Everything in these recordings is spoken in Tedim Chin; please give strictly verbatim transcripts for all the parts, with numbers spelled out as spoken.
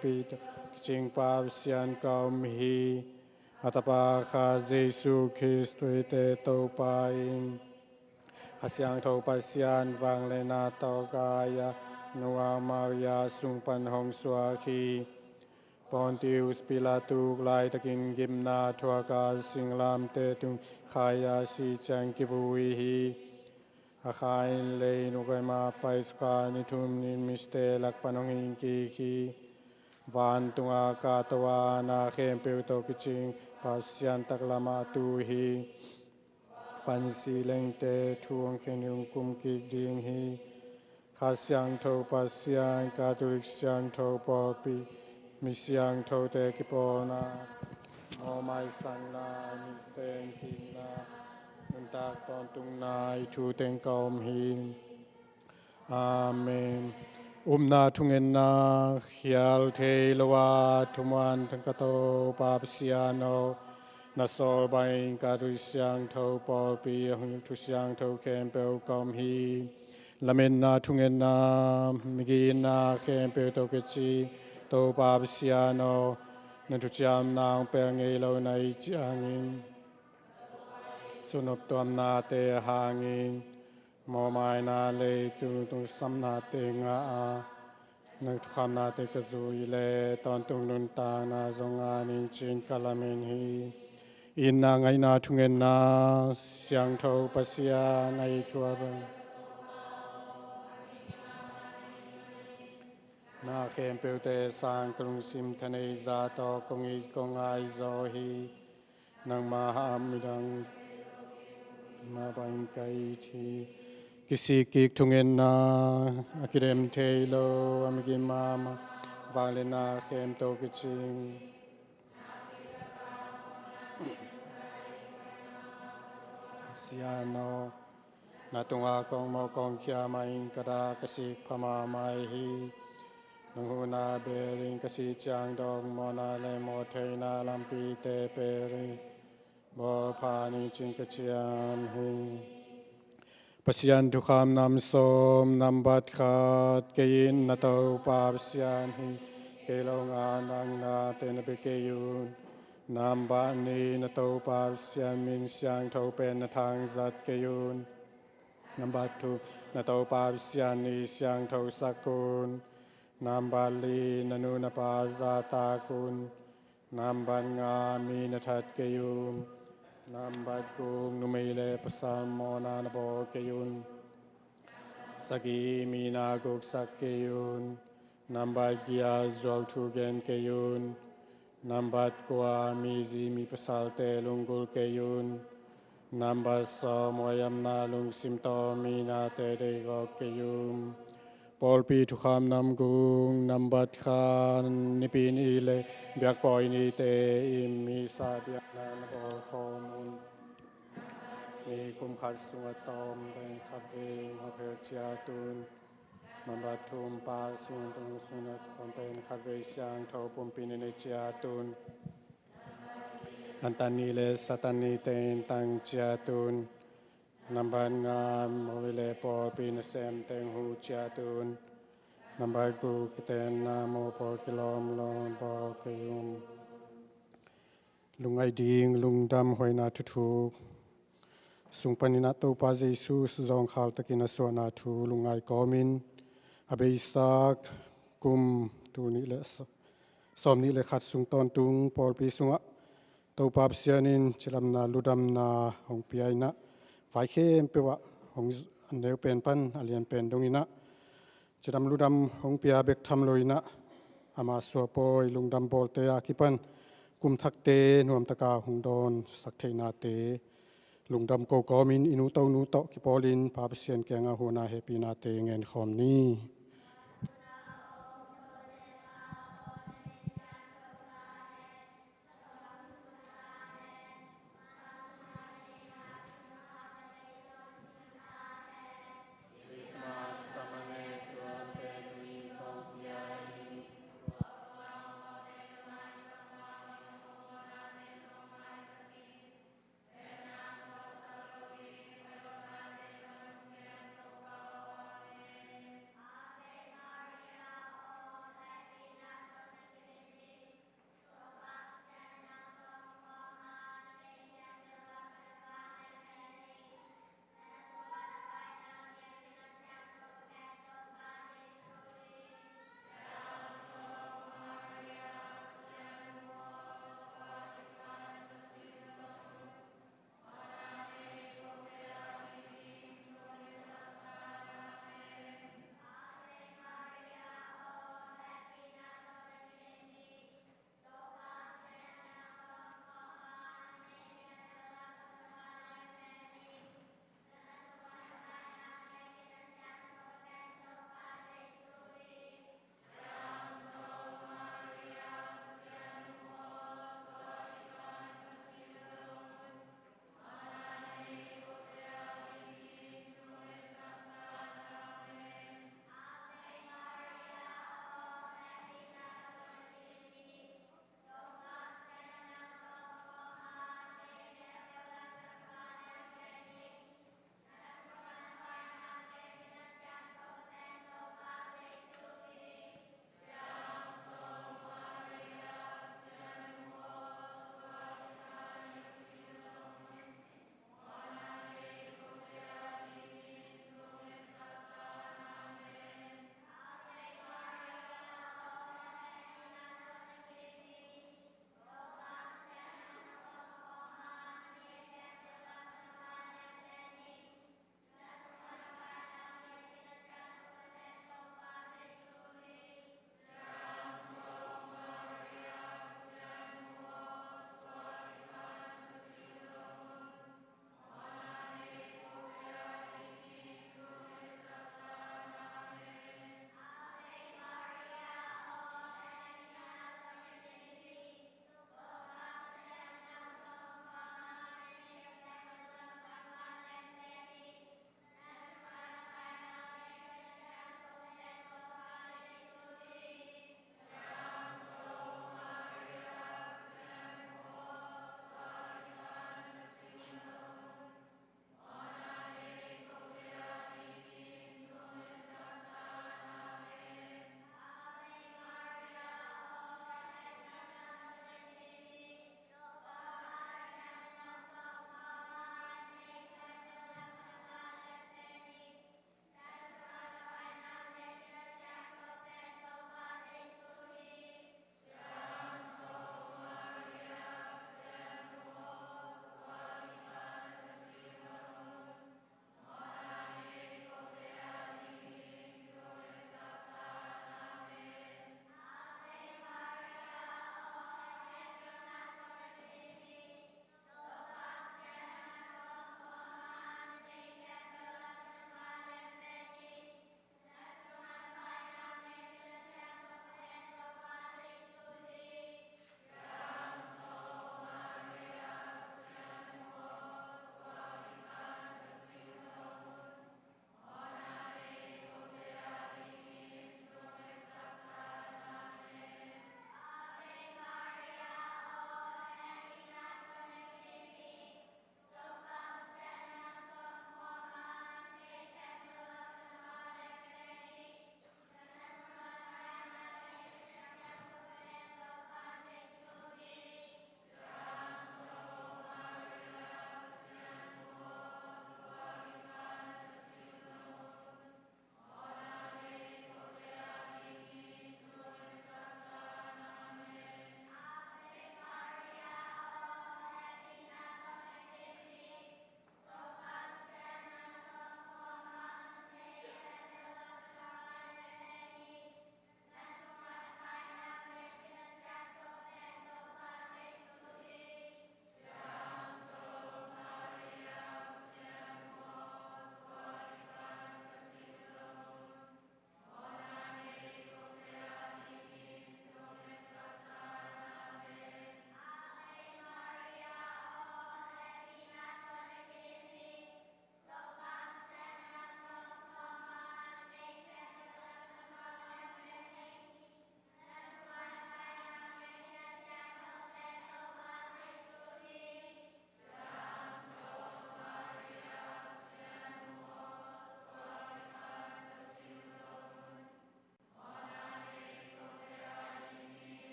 pi tawh kicing Pa Pasian ka om hi. A Tapa khat Jesu Khrist, tuite Topa in, Kha Siangtho Pasian vangliatna tawh a gai a, nu a Maria sung pan hong suak hi. Pontius Pilat uk laitakin gimna thuak a, singlamteh tung khai a, si ciang kivui hi. A kha in lei nung a pai suk a, ni thum ni-in mite lak pan hong hing kik hi. Vantung ah kahto a, na khempeuh tawh kicing Pa Pasian taklam ah tu hi. Pansih lengte thu hong khen, hong kum kik ding hi. Kha Siangtho Pasian, Catholic Siangtho Pawlpi, mi siangthote kipawlna, mawhmaisakna, mite enkikna, nuntak tawntungna i thu teng ka om hi. Amen. Upna thungetna. Khial thei lo a thumuan thang ka Topa Pasian aw, na sawl bangin Catholic Siangtho Pawlpi a hong thu siangtho khempeuh ka om hi. Lametna thungetna. Migitna khempeuh tawh kici Topa Pasian aw, na thuciamna hong pel ngei lo na hih ciangin, sunop tuamnate hangin mawhmaina lei tung tungsamnate ngah a, na thukhapnate ka zui leh tawntung nuntakna zong ngah ning ci-in ka lamen hi. Itna ngaihna thungetna. Siangtho Pasian, na it thuak bang na khempeuhte sang ka lungsim thaneih zah tawh kong it kong ngai zaw hi. Nangmah hang midang mah bangin ka it hi. Kisik kik thungetna. A kidem thei lo a migim mahmah vangliatna khem tawh kicing Pasian aw, na tungah kong mawh kong khia mah in ka dah ka sik pha mahmah hi. Nang huhna belin ka sih ciang dawk mawhna le mawhtheihna lampite pelin bawl pha ning ci-in ka ciam hi. Pasian thukham nam sawm. Nambat khat, kei in na Topa Pasian hi. Kei lo ngan nang nate na bia kei un. Nambat nih, na Topa Pasian min siangtho pen na thangzat kei un. Nambat thum, na Topa Pasian nih siangtho sak un. Nambat li, na nu na pa zahtak un. Nambat nga, mi na that kei un. Nambat guk, numei le pasal mawhna na bawl kei un. Sagih, mi na guksak kei un. Nambat giat, zuauthu gen kei un. Nambat kua, mi zi mi pasalte lunggulh kei un. Nambat sawm, huaihamna lungsim tawh mi nate deihgawp kei un. Pawlpi thukham nam guk. Nambat khat, Nipi ni le biakpawi nite in misa biakna na bawl khawm un. Ni kum khat sungah tawm pen khatvei mawhphel ciat un. Nambat thum, Pa sung tung sungah pom pen khatvei siangtho pumpi na nei ciat un. Antan ni le Satan nite in tang ciat un. Nambat nga, mawhmi le pawlpi nasem teng huh ciat un. Nambat guk, kitenna mawhpawl kilawm lawm bawl kei un. Lungngaih ding lungdam huaina thuthuk. Sung panin ah Topa Jesu zawngkhal takin a suahna thu lungngai kawmin, a beisak kum tul nih le sa-, sawmnih le khat sung tawntung pawlpi sungah Topa Pasian in cilamna ludamna hong pia in ah, vai khempeuh ah hong z-, a neu pen pan a lian pen dongin ah cidam ludam hong pia bek tham loin ah, ama suahpawi lungdam bawlte a kipan kum thakte nuamtaka hong dawnsak theihnate lungdam ko kawmin i nu Tonu tawh kipawlin Pa Pasian kiangah huhna hehpihnate ngen khawm ni.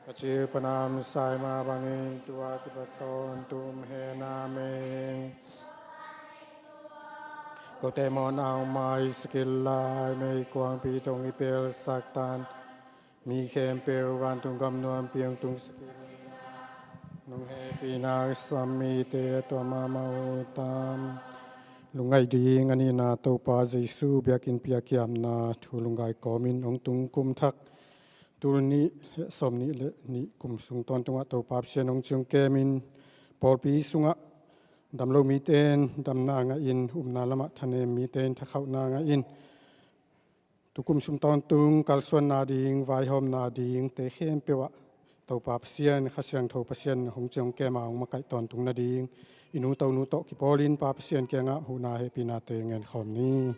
A cil panam sai mah bangin tua kipat tawntung hen. Amen. Kote mawhna hong maisak inla, meikuangpi tawh hong kipelsak tan. Mi khempeuh vantung gam nuampi hong tungsak inla, nong hehpihna a sam mite tua mahmah uh ta. Lungngaih ding a nihna, Topa Jesu biakinnpi a kiamna thu lunggai kawmin hong tung kum thak tul nih le sawmnih le nih kum sung tawntungah Topa Pasian hong ciong kemin, pawlpi sungah damlo mite in damna ngah in, upna lamah thanem mite in thakhauhna ngah in, tukum sung tawntung kalsuanna ding, vaihawmna dingte khempeuh ah Topa Pasian, Kha Siangtho Pasian hong ciong kema hong makaih tawntung nading, i nu Tonu tawh kipawlin Pa Pasian kiangah huhna hehpihnate ngen khawm ni.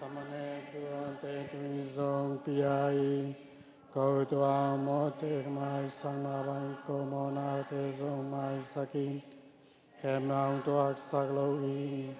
Samane tuante tui zong pia in, ko tua mawhte maisak mah bang ko mawhnate zong maisak in, khemna hong tuaksak lo in.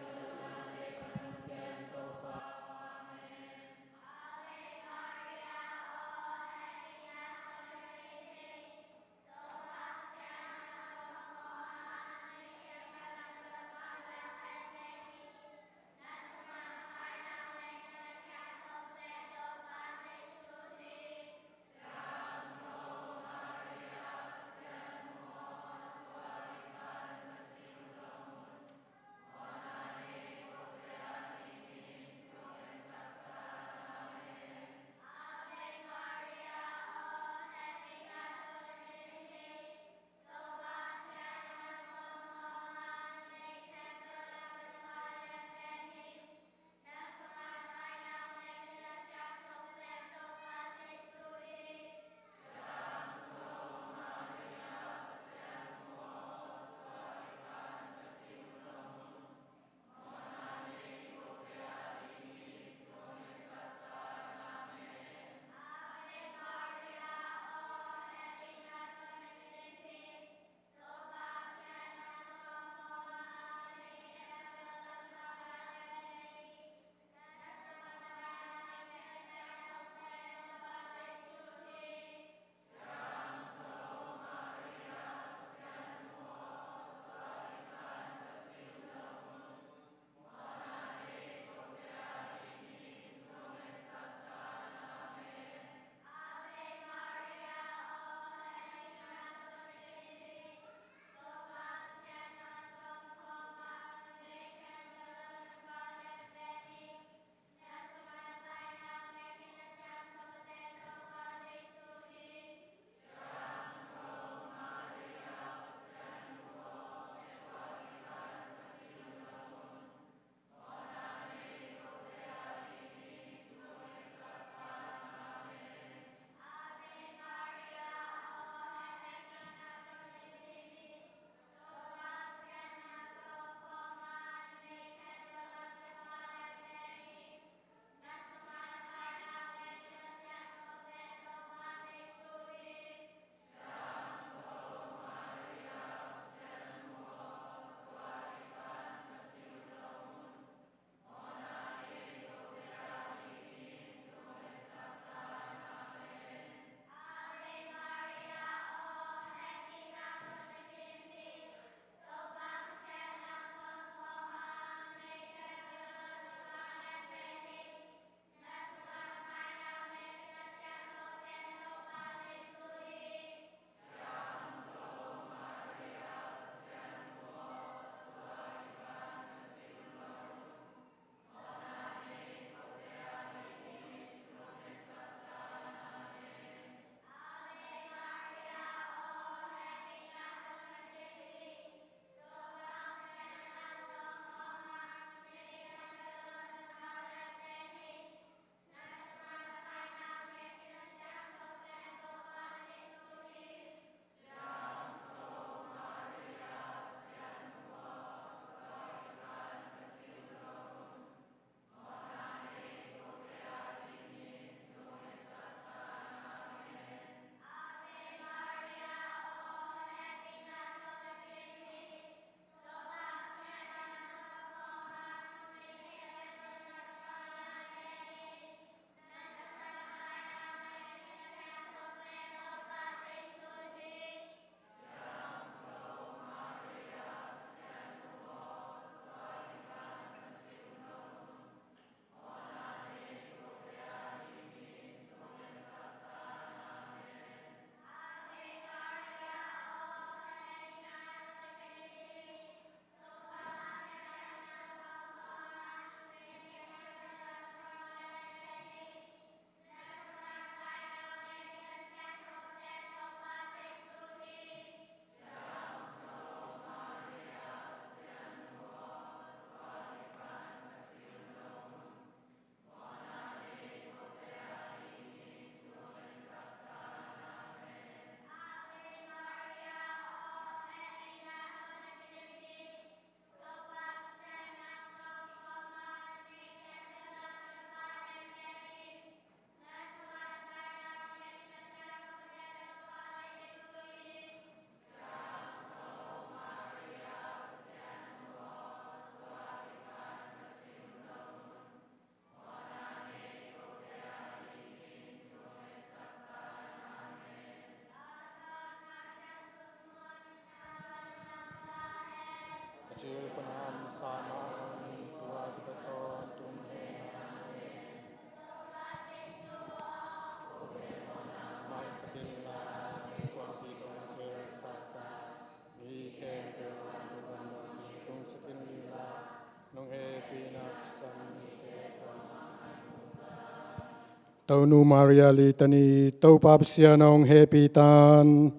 Tonu Maria Litany. Topa Pasian hong hehpih ta in.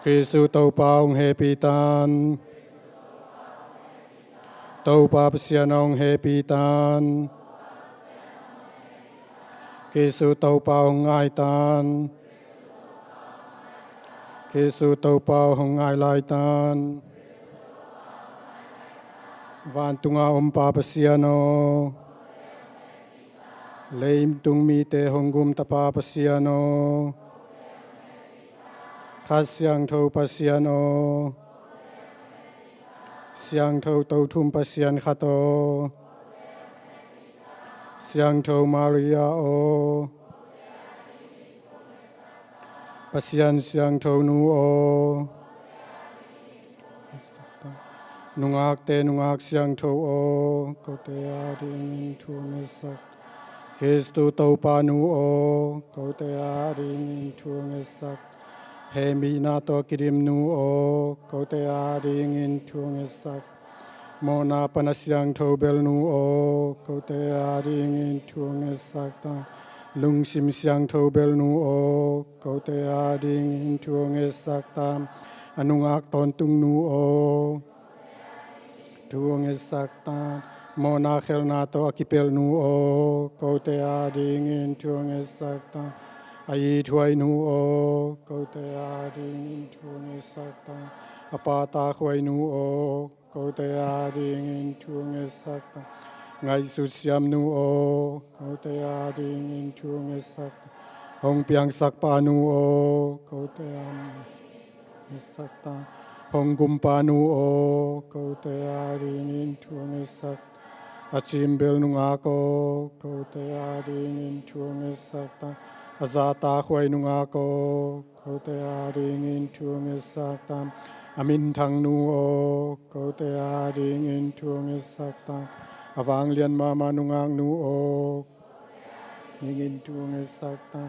Khristu Topa hong hehpih ta in. Topa Pasian hong hehpih ta in. Khristu Topa hong ngai ta in. Khristu Topa hong ngai lai ta in. Vantunga om Pa Pasian aw, leitung mite hong gumta Pa Pasian aw, Kha Siangtho Pasian aw, Siangtho Tothum Pasian khat aw, Siangtho Maria aw, Pasian Siangtho nu aw, nungakte nungak siangtho aw, kote adingin thu ngetsak. Khristu Topa nu aw, kote adingin thu ngetsak. Hehpihna tawh kidim nu aw, kote adingin thu ngetsak. Mawhna pan a siangtho bel nu aw, kote adingin thu ngetsak ta. Lungsim siangtho bel nu aw, kote adingin thu ngetsak ta. A nungak tawntung nu aw, thu ngetsak ta. Mawhna khelhna tawh a kipelh nu aw, kote adingin thu ngetsak ta. A ithuai nu aw, kote adingin thu ngetsak ta. A pahtakhuai nu aw, kote adingin thu ngetsak ta. Ngaihsut siam nu aw, kote adingin thu ngetsak ta. Hong piangsak pa nu aw, kote adingin thu ngetsak ta. Hong gumpa nu aw, kote adingin thu ngetsak ta. A cimbel nungak aw, kote adingin thu ngetsak ta. A zahtakhuai nungak aw, kote adingin thu ngetsak ta. A minthang nu aw, kote adingin thu ngetsak ta. A vanglian mahmah nungak nu aw, adingin thu ngetsak ta.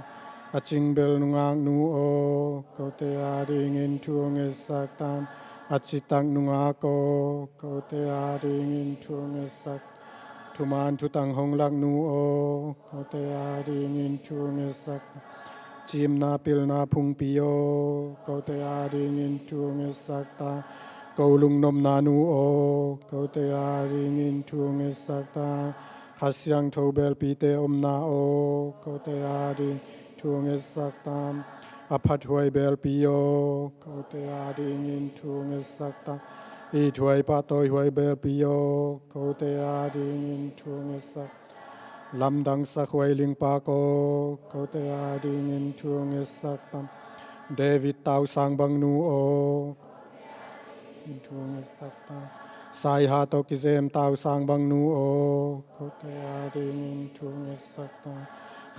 A cingbel nungak nu aw, kote adingin thu ngetsak ta. A citak nungak aw, kote adingin thu ngetsak ta. Thuman thutang hong lak nu aw, kote adingin thu ngetsak ta. Cimna pilna phungpi aw, kote adingin thu ngetsak ta. Ko lungnopna nu aw, kote adingin thu ngetsak ta. Kha Siangtho belpite omna aw, kote adingin thu ngetsak ta. A phathuai belpi aw, kote adingin thu ngetsak ta. Ithuai pahtawihuai belpi aw, kote adingin thu ngetsak ta. Lamdang sakhuai lingpak aw, kote adingin thu ngetsak ta. David tausang bang nu aw, in thu ngetsak ta. Saiha tawh kizem tausang bang nu aw, kote adingin thu ngetsak ta.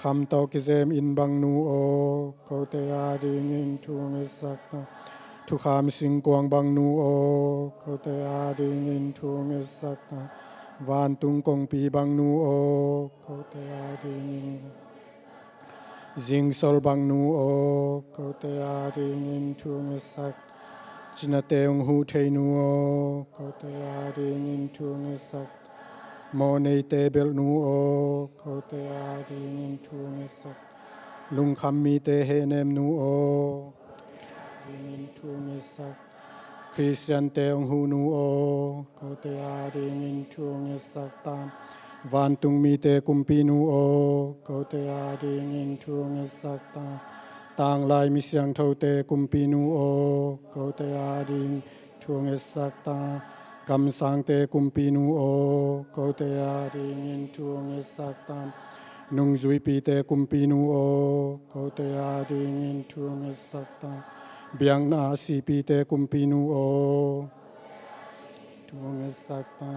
Kham tawh kizem inn bang nu aw, kote adingin thu ngetsak ta. Thukham singkuang bang nu aw, kote adingin thu ngetsak ta. Vantung kongpi bang nu aw, kote adingin, zingsol bang nu aw, kote adingin thu ngetsak ta. Cinate hong huh thei nu aw, kote adingin thu ngetsak ta. Mawhneite belh nu aw, kote adingin thu ngetsak ta. Lungkham mite hehnem nu aw, adingin thu ngetsak ta. Khristiante hong huh nu aw, kote adingin thu ngetsak ta. Vantung mite kumpi nu aw, kote adingin thu ngetsak ta. Tanglai mi siangthote kumpi nu aw, kote adingin thu ngetsak ta. Kamsangte kumpi nu aw, kote adingin thu ngetsak ta. Nungzuipite kumpi nu aw, kote adingin thu ngetsak ta. Biakna a sihpite kumpi nu aw, thu ngetsak ta.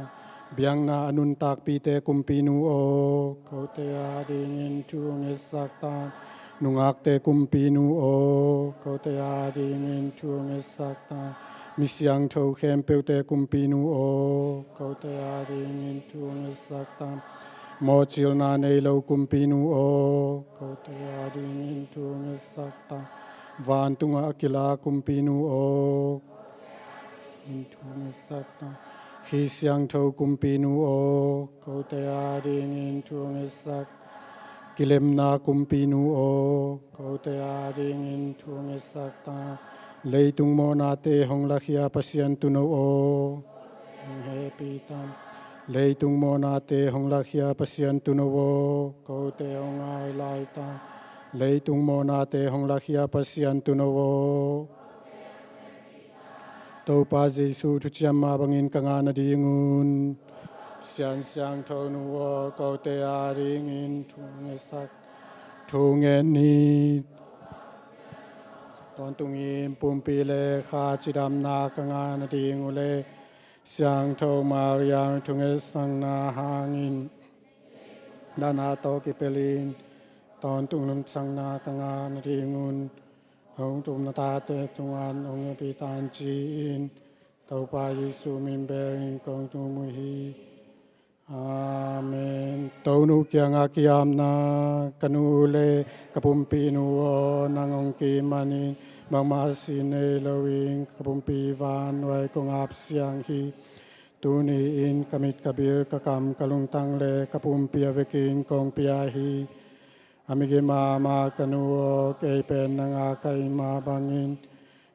Biakna a nuntakpite kumpi nu aw, kote adingin thu ngetsak ta. Nungakte kumpi nu aw, kote adingin thu ngetsak ta. Mi siangtho khempeuhte Kumpinu aw, kote adingin thu ngetsak ta. Mawhcilna nei lo Kumpinu aw, kote adingin thu ngetsak ta. Vantungah a kila Kumpinu aw, in thu ngetsak ta. Kha Siangtho Kumpinu aw, kote adingin thu ngetsak ta. Kilemna Kumpinu aw, kote adingin thu ngetsak ta. Leitung mawhnate hong lakhia Pasian Tuuno aw, hong hehpih ta. Leitung mawhnate hong lakhia Pasian Tuuno aw, kote hong ngai lai ta. Leitung mawhnate hong lakhia Pasian Tuuno aw. Topa Jesu thuciam mah bangin ka ngah nadingun, Pasian Siangtho Nu aw, kote adingin thu ngetsak ta. Thu nget ni. Tawntungin pumpi le kha cidamna ka ngah nading uh leh, Siangtho Maria thu ngetsakna hangin, dahna tawh kipelin tawntung lungdamna ka ngah nadingun, hong tumna tate tungah hong hehpih ta hen ci-in, Topa Jesu min bel in kong thum uh hi. Amen. Tonu kiangah ki-apna. Ka nu le ka pumpi nu aw, nang hong ki-it manin bangmah sin nei loin ka pumpi vannuai kong ap siang hi. Tuni-in ka mit, ka bil, ka kam, ka lungtang le ka pumpi a vekin kong pia hi. A migim mahmah ka nu aw, kei pen nang a ka it mah bangin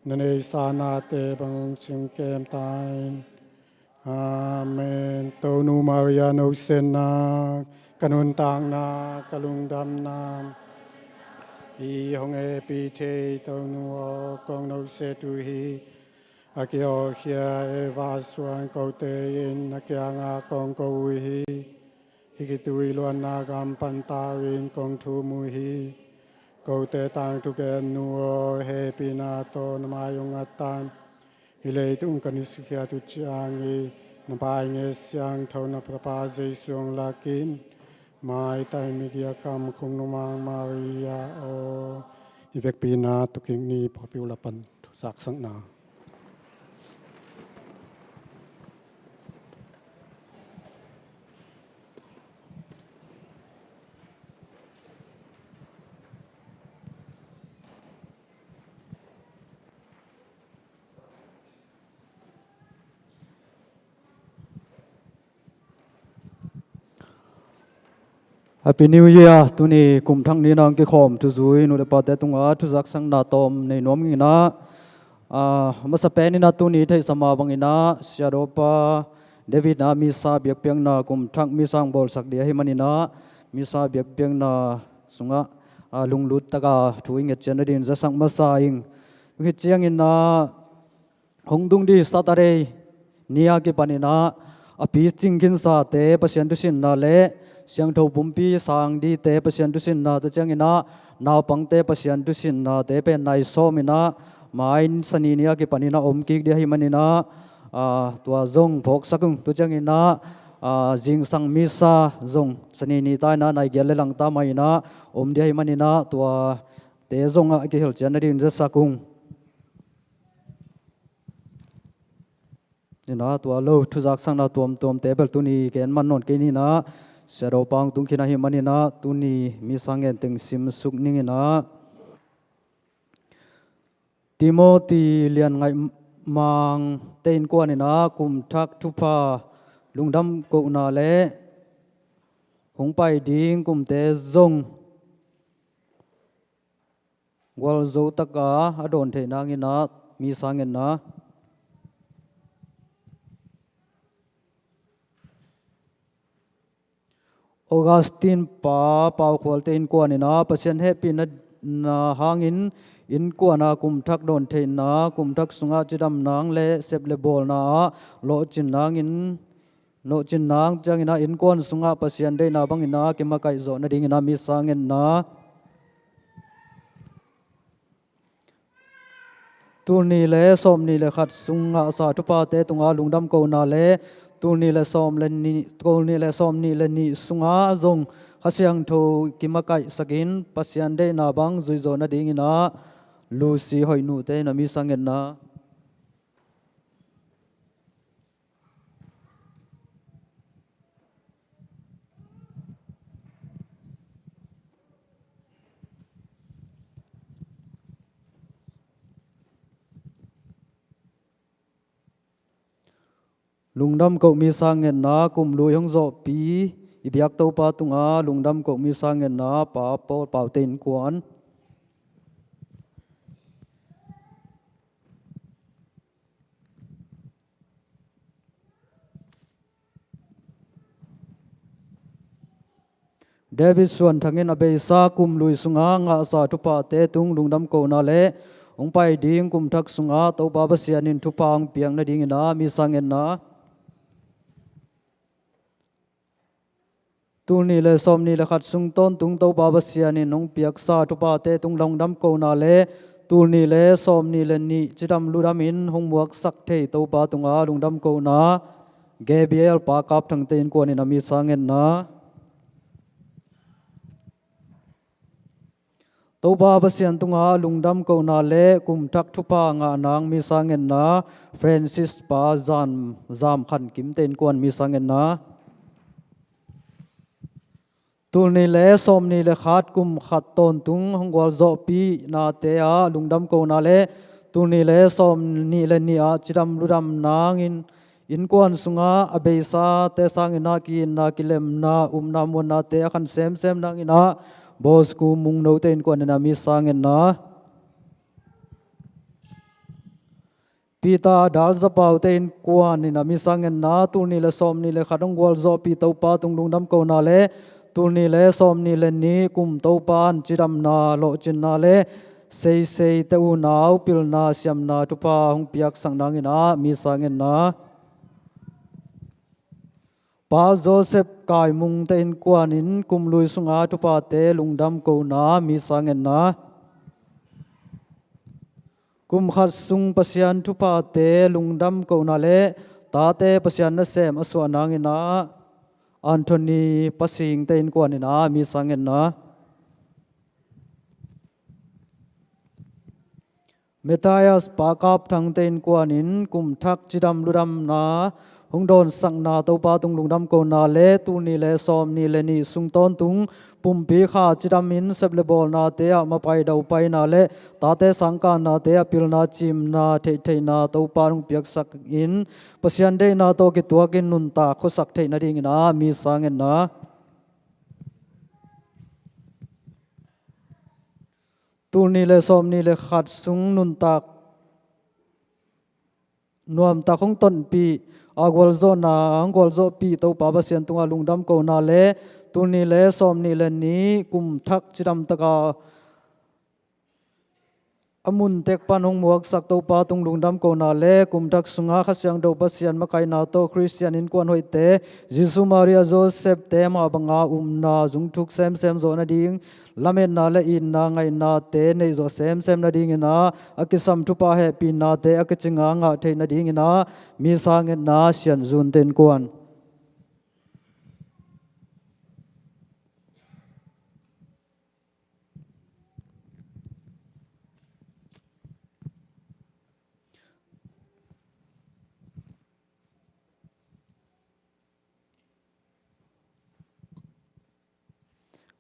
na neihsa nate bang hong cingkem ta hen. Amen. Tonu Maria, nosetna, ka nuntakna, ka lungdamna, i hong hehpih thei Tonu aw, kong noset uh hi. A kihawlkhia Eva suan kote in na kiangah kong ko uh hi. Hih khitui luanna gam pan tau-in kong thum uh hi. Kote tangthu gen nu aw, hehpihna tawh na mai hong ngat ta hen. Hih leitung ka nusiakhiat uh ciangin na Pai nget siangtho na Tapa Jesu hong lak in. Maitai migiak kam khum nungmang Maria aw. Hih vekpi-in a tu kik ni. Pawlpi uh la pan thu zaksakna. Happy New Year. Tuni kum thak ni-in a kikhawm thuzui nu le pate tungah thu zaksakna tawm nei nuam ing in ah, a masa pen in ah tuni theihsa mah bangin ah Siadawpa David in ah Missa biakpiakna kum thak Missa hong bawlsak ding ahih manin ah Missa biakpiakna sungah, a, lunglut takin thu i nget ciat nadingin zasak masa ing. Tua hi ciangin ah hong tung ding Saturday ni a kipanin ah a picing khinsate Pasian thusinna le siangtho pumpi sang dingte Pasian thusinna, tua ciangin ah naupangte Pasian thusinnate pen nai sawmin ah mai Sani ni a kipanin ah om kik ding ahih manin ah, a, tua zong phawksak ung. Tua ciangin ah, a, zingsang Missa zong Sani ni ta in ah nai giat le lang ta mah in ah om ding ahih manin ah tuate zongah a kihel ciat nadingin zasak ung. Ni in ah tua lo thu zaksakna tuamtuamte bel tuni gen man nawn kei ni in ah, Siadawpa hong tung khin ahih manin ah tuni Missa ngen teng simsuk ning in ah, Timothy Lian Ngaih Mangte innkuan in ah kum thak thupha lungdam kohna le hong pai ding kumte zong gualzo takin a dawn theih nangin ah Missa ngetna. Augustine Pa Pau Khualte innkuan in ah Pasian hehpihna hangin innkuan a kum thak dawn theihna, kum thak sungah cidam nang le sep le bawlna ah lawhcin nangin, lawhcin nang ciangin ah innkuan sungah Pasian deihna bangin ah kimakaih zawh nadingin ah Missa ngetna. Tulnih le sawmnih le khat sung ngahsa thuphate tungah lungdam kohna le tulnih le sawm le nih, tulnih le sawmnih le nih sungah zong Kha Siangtho kimakaihsakin Pasian deihna bang zuih zawh nadingin ah Lucy Hoih Nuhte in ah Missa ngetna. Lungdam koh misa ngetna, kum lui hong zawhpi i biak Topa tungah lungdam koh misa ngetna, Pa Paul Paute innkuan. David Suan Thang in a beisa kum lui sunga ngahsa thuphate tung lungdam kohna le hong pai ding kum thak sunga Topa Pasian in thupha hong piak nadingin a misa ngetna. Tul nih le sawm nih le khat sung tawntung Topa Pasian in hong piaksa thuphate tung lungdam kohna le tul nih le sawm nih le nih cidam ludam in hong muaksak thei Topa tunga lungdam kohna. Gabriel Pa Kap Thangte innkuan in a misa ngetna. Topa Pasian tunga lungdam kohna le kum thak thupha ngah nang misa ngetna, Francis Pa Zam, Zam Khan Kimte innkuan misa ngetna. Tul nih le sawm nih le khat kum khat tawntung hong gualzawhpihnate ah lungdam kohna le tul nih le sawm nih le nih ah cidam ludam nangin innkuan sungah a beisate sangin ah ki-itna kilemna upna muannate a khan semsem nangin ah Bosku Mungnote innkuan in a misa ngetna. Peter Dal Zapaute innkuan in a misa ngetna, tul nih le sawm nih le khat hong gualzawhpih Topa tung lungdam kohna le tul nih le sawm nih le nih kum Topa in cidamna lawhcinna le seiseite unau pilna siamna thupha hong piaksak nangin a misa ngetna. Pa Joseph Kaimungte innkuan in kum lui sunga thuphate lungdam kohna misa ngetna. Kum khat sung Pasian thuphate lungdam kohna le tate Pasian nasem a suah nangin a Anthony Pasingte innkuan in a misa ngetna. Matthias Pa Kap Thangte innkuan in kum thak cidam ludamna hong dawnsakna Topa tung lungdam kohna le tul nih le sawm nih le nih sung tawntung pumpi kha cidam in sep le bawlnate ah mapai daupaina le tate sangkannate ah pilna cimna theihtheihna Topa hong piaksak in Pasian deihna tawh kituak in nuntak khuasak theih nadingin a misa ngetna. Tul nih le sawm nih le khat sung nuntak nuamtak hong tonpih a gualzawhna hong gualzawhpih Topa Pasian tungah lungdam kohna le tul nih le sawm nih le nih kum thak cidamtaka a mun tek pan hong muaksak Topa tung lungdam kohna le kum thak sunga Kha Siangtho Pasian makaihna tawh Khristian innkuan hoihte, Jesu Maria Joseph te mah banga upna zungthuk semsem zawh nading, lametna le itna ngaihnate neih zawh semsem nadingin a, a kisam thupha hehpihnate a kicinga ngah theih nadingin a misa ngetna Sian Zunte innkuan.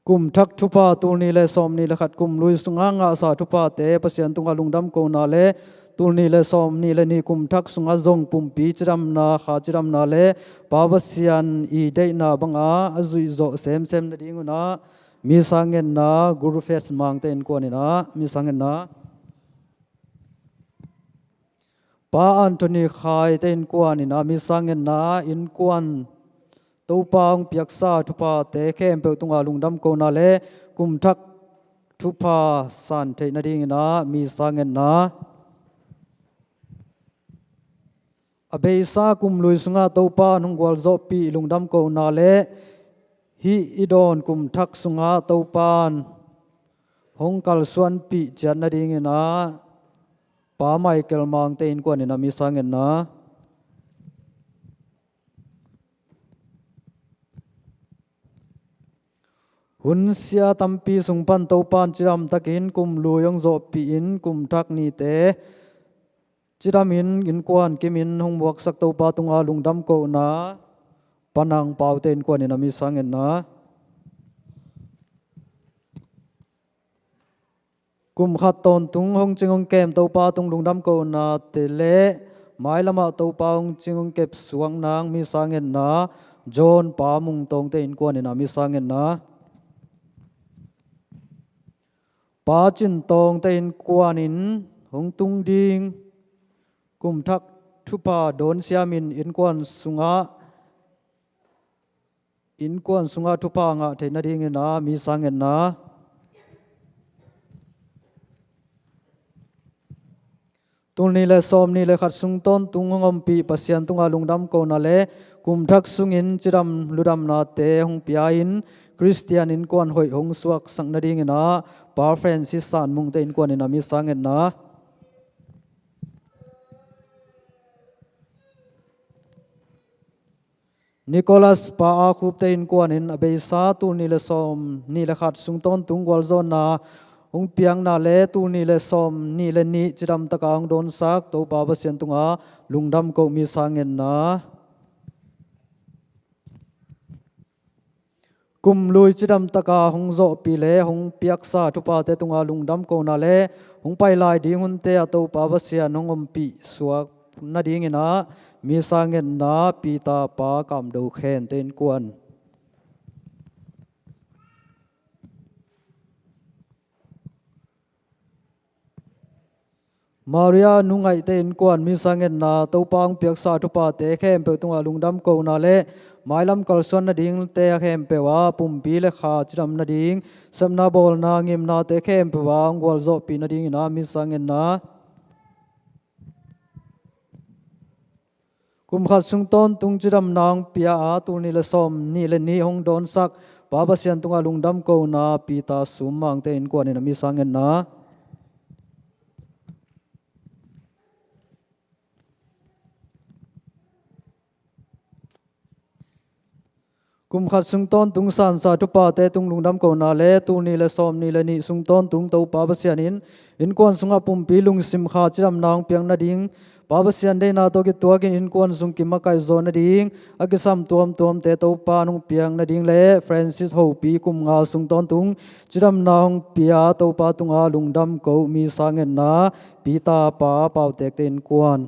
Kum thak thupha tul nih le sawm nih le khat kum lui sunga ngahsa thuphate Pasian tungah lungdam kohna le tul nih le sawm nih le nih kum thak sungah zong pumpi cidamna kha cidamna le Pa Pasian i deihna banga a zuih zawh semsem nadingun a misa ngetna Guru Fes Mangte innkuan in a misa ngetna. Pa Anthony Khaite innkuan in a misa ngetna, innkuan Topa hong piaksa thuphate khempeuh tungah lungdam kohna le kum thak thupha san theih nadingin a misa ngetna. A beisa kum lui sungah Topa in hong gualzawhpih lungdam kohna le hih i dawn kum thak sungah Topa in hong kalsuanpih ciat nadingin a Pa Michael Mangte innkuan in a misa ngetna. Hun sia tampi sung pan Topa in cidamtakin kum lui hong zawhpih in kum thak nite cidamin innkuan kimin hong muaksak Topa tungah lungdam kohna Pa Nang Paute innkuan in a misa ngetna. Kum khat tawntung hong cing hong kem Topa tung lungdam kohnate le mailamah Topa hong cing hong kep suak nang misa ngetna, John Pa Mung Tawngte innkuan in a misa ngetna. Pa Cin Tawngte innkuan in hong tung ding kum thak thupha dawn siamin innkuan sungah innkuan sungah thupha ngah theih nadingin a misa ngetna. Tul nih le sawm nih le khat sung tawntung hong ompih Pasian tungah lungdam kohna le kum thak sungin cidam ludamnate hong pia-in Khristian innkuan hoih hong suaksak nadingin a Pa Francis San Mungte innkuan in a misa ngetna. Nicholas Pa A Khupte innkuan in a beisa tul nih le sawm nih le khat sung tawntung gualzawhna hong piakna le tul nih le sawm nih le nih cidamtaka hong dawnsak Topa Pasian tunga lungdam koh misa ngetna. Kum lui cidamtaka hong zawhpih le hong piaksa thuphate tunga lungdam kohna le hong pai lai ding hunte ah Topa Pasian hong ompih suak nadingin a misa ngetna Peter Pa Kam Do Khente innkuan. Maria Nu Ngaihte innkuan misa ngetna Topa hong piaksa thuphate khempeuh tungah lungdam kohna le mailam kalsuan nadingte a khempeuh ah pumpi le kha cidam nading sepna bawlna ngimnate khempeuh ah hong gualzawhpih nadingin a misa ngetna. Kum khat sung tawntung cidamna hong pia a tul nih le sawm nih le nih hong dawnsak Pa Pasian tungah lungdam kohna Peter Sum Mangte innkuan in a misa ngetna. Kum khat sung tawntung sansa thuphate tung lungdam kohna le tul nih le sawm nih le nih sung tawntung Topa Pasian in innkuan sungah pumpi lungsim kha cidamna hong piak nading Pa Pasian deihna tawh kituakin innkuan sung kimakaih zaw nading a kisam tuamtuamte Topa hong piak nading le Francis Hopi kum nga sung tawntung cidamna hong pia Topa tunga lungdam koh misa ngetna Peter Pa Pautekte innkuan.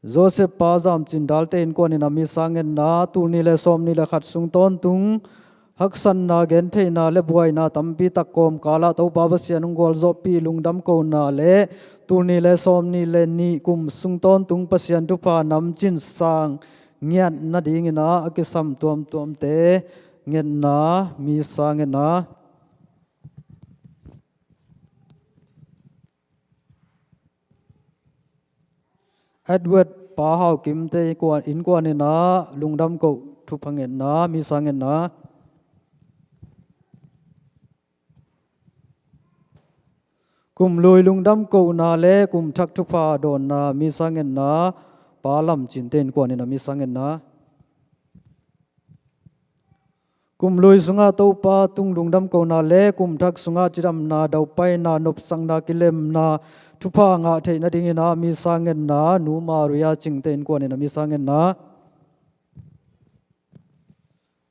Joseph Pa Zam Cin Dalte innkuan in a misa ngetna tul nih le sawm nih le khat sung tawntung haksatna gentheihna le buaina tampi tak kawmkalah Topa Pasian hong gualzawhpih lungdam kohna le tul nih le sawm nih le nih kum sung tawntung Pasian thupha namcin sang ngiat nadingin a kisam tuamtuamte ngetna misa ngetna. Edward Pa Hau Kimte innkuan in a lungdam koh thupha ngetna misa ngetna. Kum lui lungdam kohna le kum thak thupha dawnna misa ngetna Pa Lam Cinte innkuan in a misa ngetna. Kum lui sungah Topa tung lungdam kohna le kum thak sungah cidamna daupaina nopsakna kilemna thupha ngah theih nadingin a misa ngetna Nu Maria Cingte innkuan in a misa ngetna.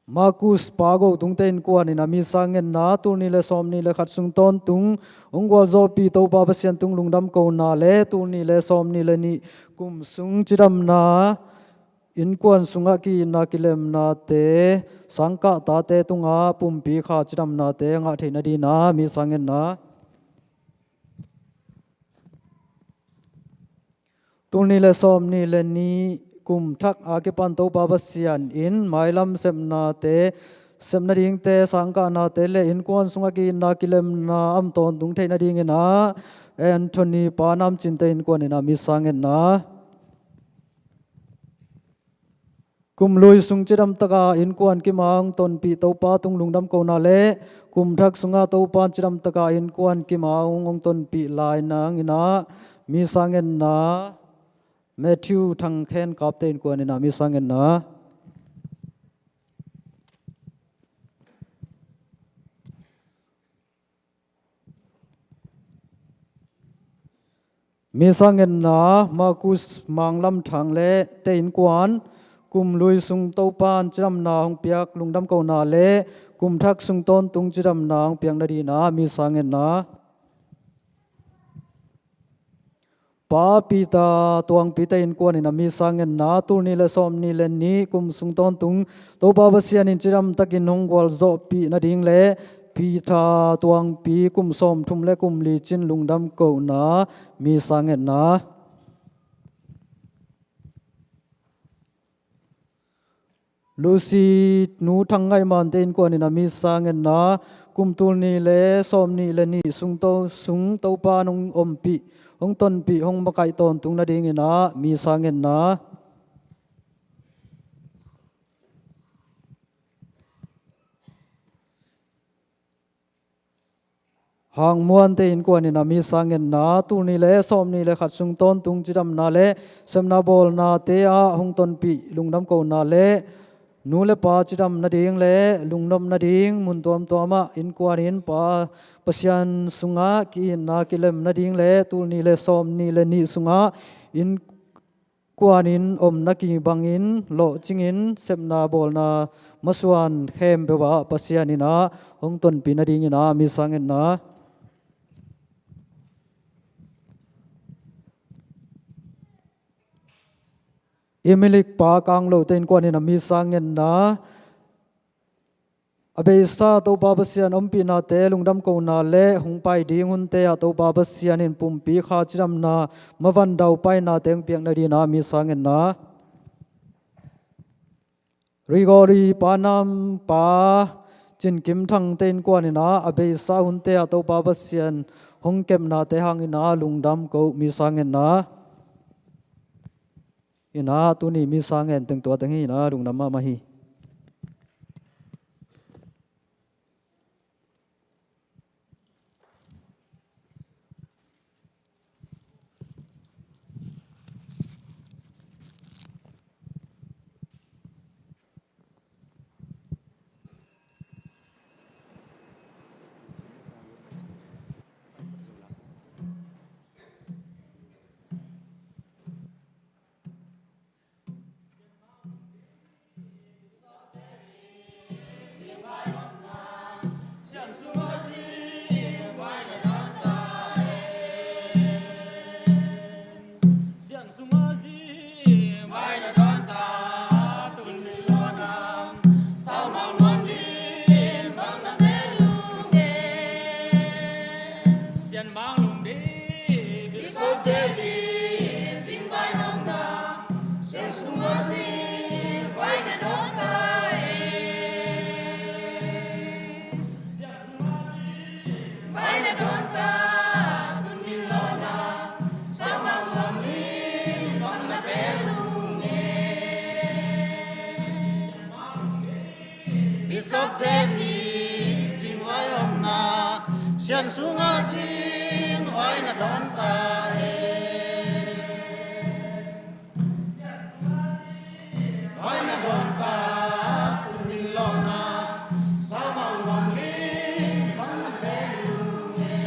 Marcus Pa Go Tungte innkuan in a misa ngetna tul nih le sawm nih le khat sung tawntung hong gualzawhpih Topa Pasian tung lungdam kohna le tul nih le sawm nih le nih kum sung cidamna innkuan sungah ki-itna kilemnate sangkah tate tungah pumpi kha cidamnate ngah theih nadingin a misa ngetna. Tul nih le sawm nih le nih kum thak a kipan Topa Pasian in mailam sepnate sep nadingte sangkahnate le innkuan sungah ki-itna kilemna a om tawntung theih nadingin a Anthony Pa Nam Cinte innkuan in a misa ngetna. Kum lui sung cidamtaka innkuan kim a hong tonpih Topa tung lungdam kohna le kum thak sungah Topa cidamtaka innkuan kim a hong hong tonpih lai nangin a misa ngetna Matthew Thang Khen Kapte innkuan in a misa ngetna. Misa ngetna Marcus Manglam Thang le te innkuan kum lui sung Topa'n cidamna hong piak lungdam kohna le kum thak sung tawntung cidamna hong piak nadingin ah misa ngetna. Pa Peter Tuangpi te innkuan in ah misa ngetna, tul nih le sawm nih le nih kum sung tawntung Topa Pasian in cidam takin hong gualzawhpih nading le Peter Tuangpi kum sawm thum le kum li cin lungdam kohna misa ngetna. Lucy nu Thang Ngaih Man te innkuan in ah misa ngetna, kum tul nih le sawm nih le nih sung To, sung Topa in hong ompih, hong tonpih, hong makaih tawntung nadingin ah misa ngetna. Hang Muan te innkuan in ah misa ngetna, tul nih le sawm nih le khat sung tawntung cidamna le sepna bawlnate ah hong tonpih lungdam kohna le nu le pa cidam nading le lungnop nading mun tuamtuam ah innkuan in Pa Pasian sungah ki-itna kilem nading le tul nih le sawm nih le nih sungah inn kuan in omna kibangin lawhcingin sepna bawlna masuan khempeuh ah Pasian in ah hong tonpih nadingin ah misa ngetna. Imilik Pa Kang Lo te innkuan in ah misa ngetna. A beisa Topa Pasian ompihnate lungdam kohna le hong pai ding hunte ah Topa Pasian in pumpi kha cidamna mavan daupainate hong piak nadingin ah misa ngetna. Rigori Pa Nam, Pa Cin Kim Thang te innkuan in ah a beisa hunte ah Topa Pasian hong kepnate hangin ah lungdam ko misa ngetna. In ah tuni misa ngen teng tua teng hi in ah lungdam mahmah hi. Bishop David cing vai omna, sian sunga cing vai na don ta e. Vai na don ta, tu min lo na, sa mang mang ling, bang na pe lu nge.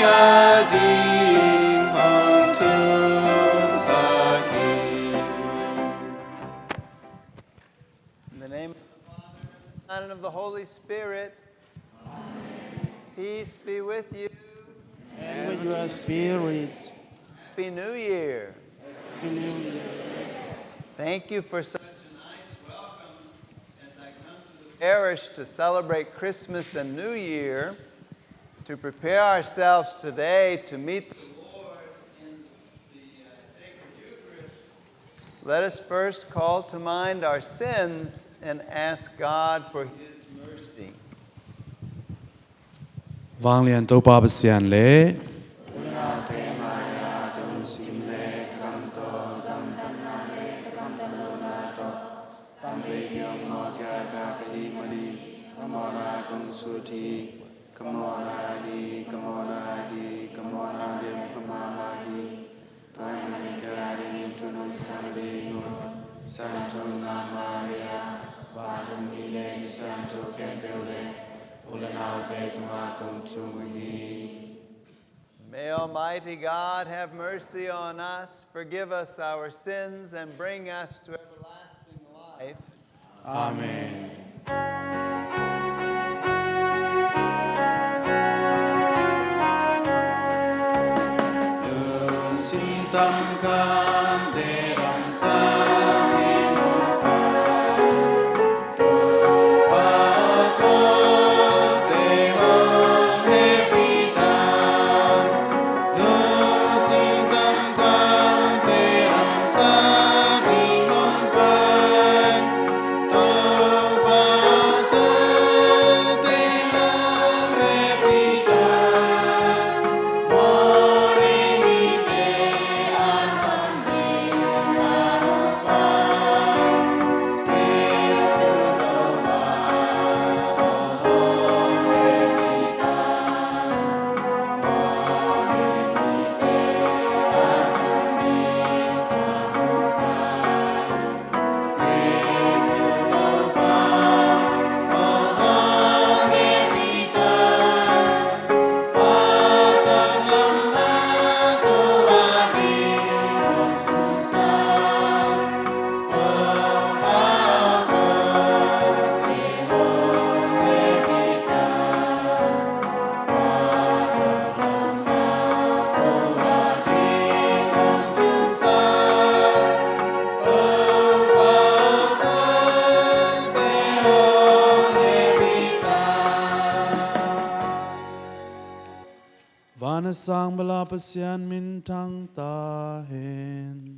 a ding hong thumsak hi. In the name of the Father, and of the Son, and of the Holy Spirit. Peace be with you. And with your spirit. Happy New Year. Happy New Year. Thank you for such a nice welcome as I come to the parish to celebrate Christmas and New Year, to prepare ourselves today to meet the Lord in the, uh, sacred Eucharist. Let us first call to mind our sins and ask God for his mercy. Vanglian Topa Pasian le, unaute mai-a ka lungsim le ka kam tawh gamtatna le ka gamtat lohna tawh, tamvei piang mawh kia ka ka hih manin, ka mawhna kong sut hi. Ka mawhna hi, ka mawhna hi, ka mawhna lianpha mahmah hi. Tua ahih manin ka dingin thu nong san ding un, Siangtho Nungak Maria, vantung mi le misiangtho khempeuh le u le naute tungah kong thum uh hi. May Almighty God have mercy on us, forgive us our sins, and bring us to everlasting life. Amen. Van a sang bala Pasian minthang ta hen.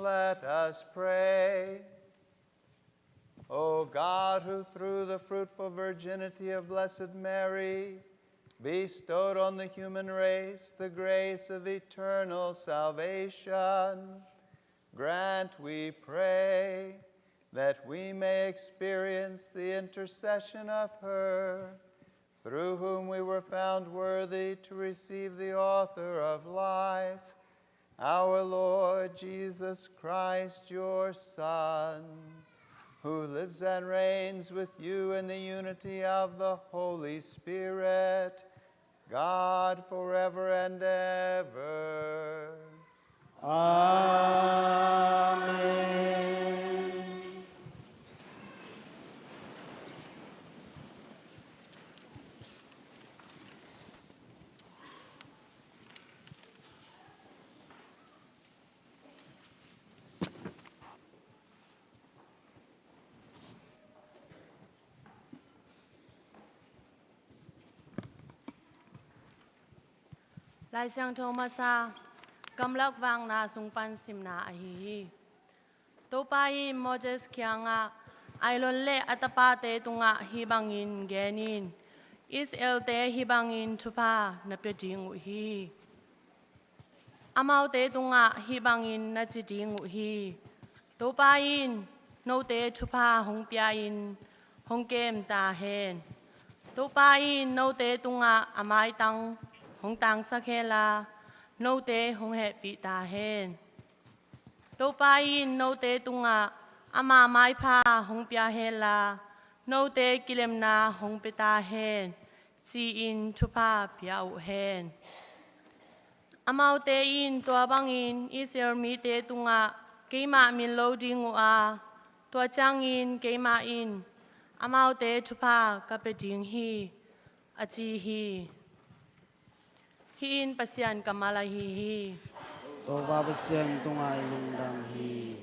Let us pray. O God, who through the fruitful virginity of Blessed Mary bestowed on the human race the grace of eternal salvation, grant, we pray, that we may experience the intercession of her, through whom we were found worthy to receive the author of life, our Lord Jesus Christ, your Son, who lives and reigns with you in the unity of the Holy Spirit, God, forever and ever. Amen. Lai Siangtho masa, Gamlak Vakna sung pan simna ahi hi. Topa in Moses kiangah, Aaron le a tapate tungah hih bangin gen in, Israel-te hih bangin thupha na pia ding uh hi. Amaute tungah hih bangin na ci ding uh hi: Topa in note thupha hong pia-in hong kem ta hen. Topa in note tungah a maitang hong tangsak hen la, note hong hehpih ta hen. Topa in note tungah ama maipha hong pia hen la, note kilemna hong pia ta hen, ci-in thupha pia uh hen. Amaute in tua bangin Israel mite tungah keimah min lo ding uh a, tua ciangin keimah in amaute thupha ka pia ding hi, a ci hi. Hih in Pasian kammal ahi hi. Topa Pasian tungah i lungdam hi.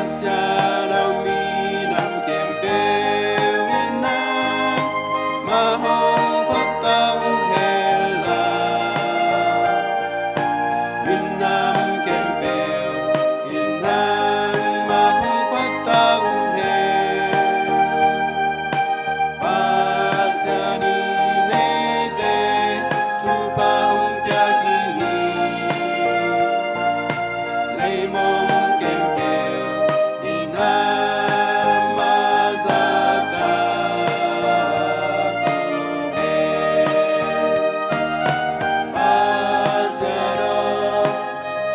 Siang lo minam khempeuh in nangmah hong phatsak uh hen la, minam khempeuh in nangmah hong phatsak uh hen. Pasian in eite thupha hong pia ding hi. Leimong khempeuh in nangmah zahtak uh hen. Pasian aw,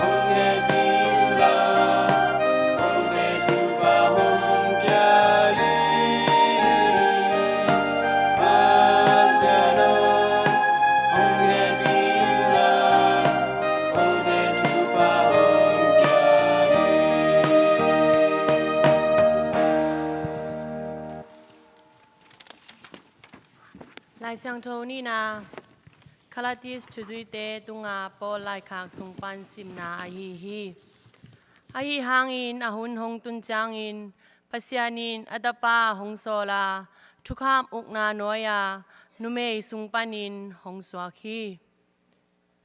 hong hehpih in la, kote thupha hong pia in. Pasian aw, hong hehpih in la, kote thupha hong pia in. Lai Siangtho nihna, Galati thuzuite tunga Paul laikhak sung pan simna ahi hi. Ahi hangin a hun hong tun ciangin Pasian in a Tapa hong sawl a, thukham ukna nuai-a numei sung panin hong suak hi.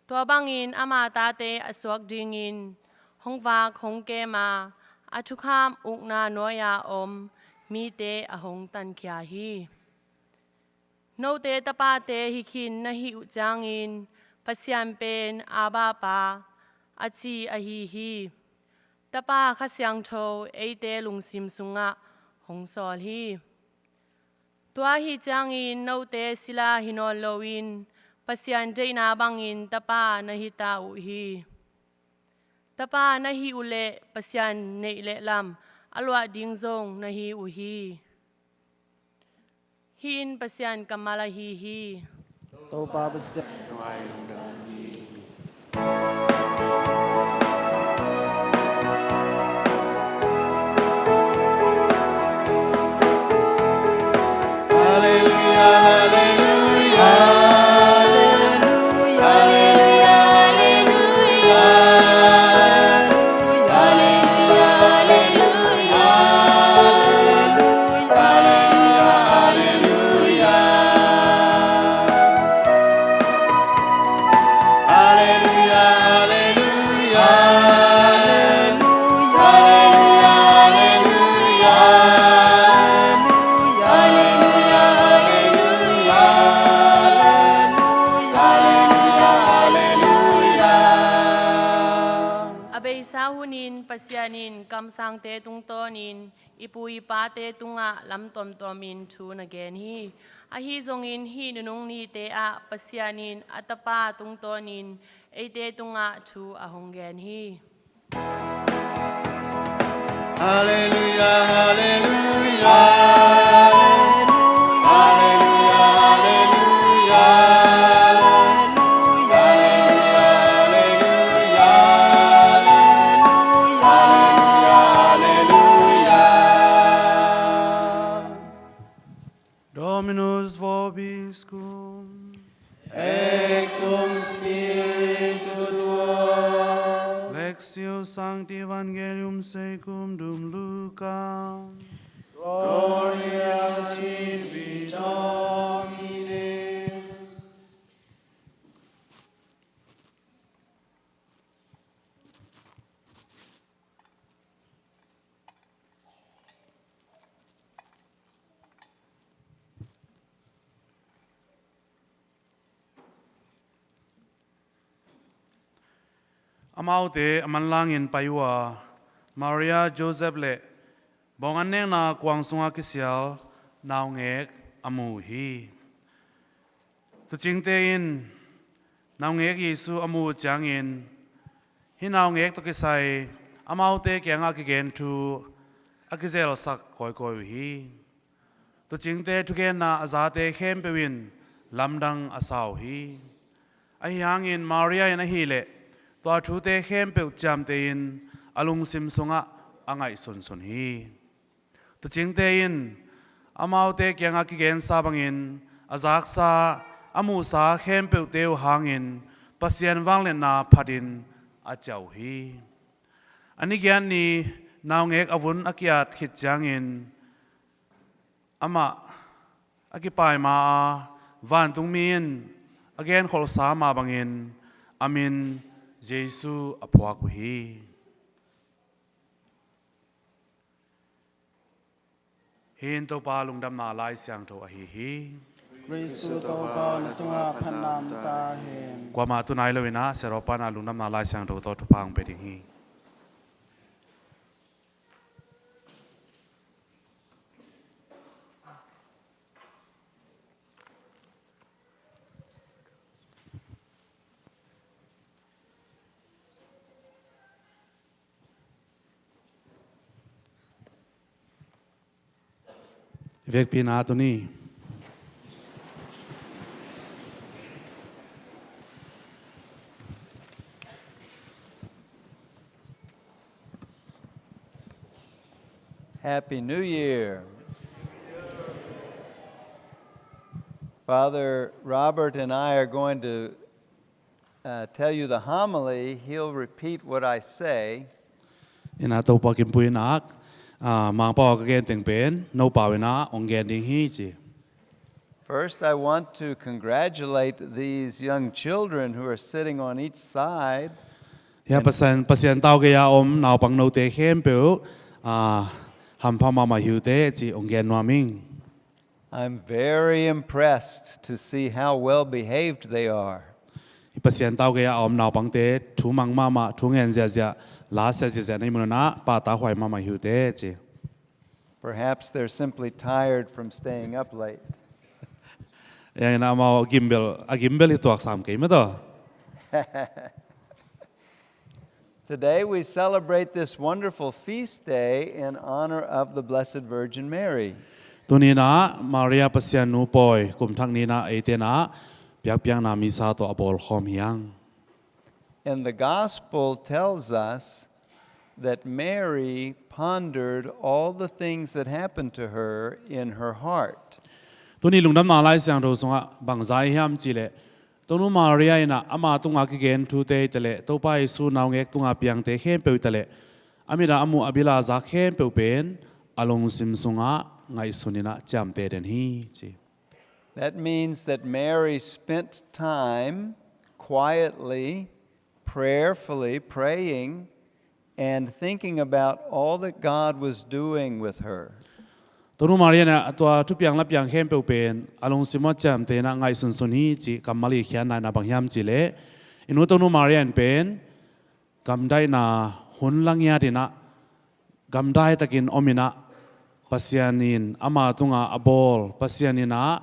Tua bangin ama tate a suak dingin hong vak hong kem a, a thukham ukna nuai-a om mite a hong tankhia hi. Note tapate hi khin na hih uh ciangin Pasian pen Abba Pa a ci ahi hi. Tapa Kha Siangtho eite lungsim sungah hong sawl hi. Tua ahi ciangin note sila hi nawn loin Pasian deihna bangin tapa na hita uh hi. Tapa na hih uh leh Pasian neih le lam a luah ding zong na hi uh hi. Hih in Pasian kammal ahi hi. Topa Pasian tawh a lungdam hi. Halleluia, halleluia. Halleluia, halleluia. Halleluia, halleluia. Halleluia, halleluia. Halleluia, halleluia. Halleluia, halleluia. Halleluia, halleluia. Halleluia, halleluia. A beisa hunin Pasian in kamsangte tungtawnin i pu i pate tungah lam tuamtuamin thu na gen hi. Ahi zongin hih nunung nite ah Pasian in a Tapa tungtawnin eite tungah thu a hong gen hi. Halleluia, halleluia. Halleluia, halleluia. Halleluia, halleluia. Halleluia, halleluia. Dominus vobiscum. Et cum spiritu tuo. Lectio Sancti Evangelium secundum Lucam. Gloria tibi, Domine. Amaute a manlangin pai uh a, Maria, Joseph le bawng annekna kuang sungah kisial naungek a mu uh hi. Tuucingte in naungek Jesu a muh uh ciangin hih naungek tawh kisai amaute kiangah kigen thu a kizelsak kawikawi uh hi. Tuucingte thugenna a zate khempeuh in lamdang a sa uh hi. Ahi hangin Maria in ahileh tua thute khempeuh ciamteh in a lungsim sungah a ngaihsunsun hi. Tuucingte in amaute kiangah kigensa bangin a zaksa a muhsa khempeuhte uh hangin Pasian vangliatna phatin a ciah uh hi. A ni giat ni Naungek a vun a ki-at khit ciangin amah a kipai ma-a, vantungmi in a genkholhsa mah bangin a min Jesu a phuak uh hi. Hih in Topa lungdamna Lai Siangtho ahi hi. Kristu Topa na tungah phatna om ta hen. Kuamah tu nai lo-in ah siarawpa in ah lungdamna Lai Siangtho tawh thupha hong pia ding hi. Vekpi-in ah tuni. Happy New Year. Father Robert and I are going to uh, tell you the homily, he'll repeat what I say. In ah Topa Kim Pui in ah, ah, Mangpau a ka gen teng pen Nopa in ah hong gen ding hi ci. First, I want to congratulate these young children who are sitting on each side. Hih ah Pasian, Pasian tau gei-a om naupang note khempeuh, ah, hampha mahmah hi uh teh ci hong gen nuam ing. I'm very impressed to see how well behaved they are. Hih Pasian tau gei-a a om naupangte thu mang mahmah, thu ngen ziahziah, la sia ziahziah na hih man un ah pahtakhuai mahmah hi uh teh ci. Perhaps they're simply tired from staying up late. Hih hangin ah amau a gimbel, a gimbel hi tuak sam kei mah tawh. Today we celebrate this wonderful feast day in honor of the Blessed Virgin Mary. Tuni-in ah Maria Pasian nu pawi kumthak ni-in ah eite in ah biakpiakna misa tawh a bawlkhawm hi hang. And the gospel tells us that Mary pondered all the things that happened to her in her heart. Tuni lungdamna Lai Siangtho sungah bangzah hiam cihleh, Tonu Maria in ah ama tungah kigen thute hi taleh, Topa Jesu naungek tungah piangte khempeuh hi taleh, a mit ah a muh a bil ah a zak khempeuh pen a lungsim sungah ngaihsun in ah ciamteh den hi ci. That means that Mary spent time quietly, prayerfully praying and thinking about all that God was doing with her. Tonu Maria in ah tua thupiang lapiang khempeuh pen a lungsim ah ciamteh in ah ngaihsunsun hi ci. Kammal i khiatna in ah bang hiam cihleh, i nu Tonu Maria in pen gamdaihna hun la ngiat in ah gamdai takin om in ah, Pasian in ama tungah a bawl, Pasian in ah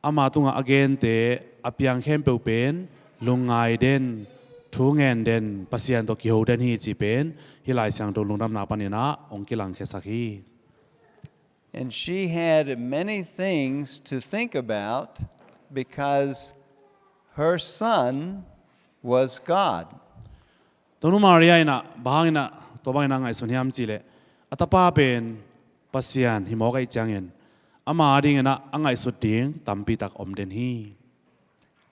ama tungah a gente, a piang khempeuh pen lungngai den, thu ngen den, Pasian tawh kiho den hi cih pen hih Lai Siangtho lungdamna panin ah hong kilangkhiasak hi. And she had many things to think about because her son was God. Tonu Maria in ah bang hangin ah tua bangin ah ngaihsun hiam cihleh, a tapa pen Pasian hi mawk ahih ciangin ama adingin ah a ngaihsut ding tampi tak om den hi.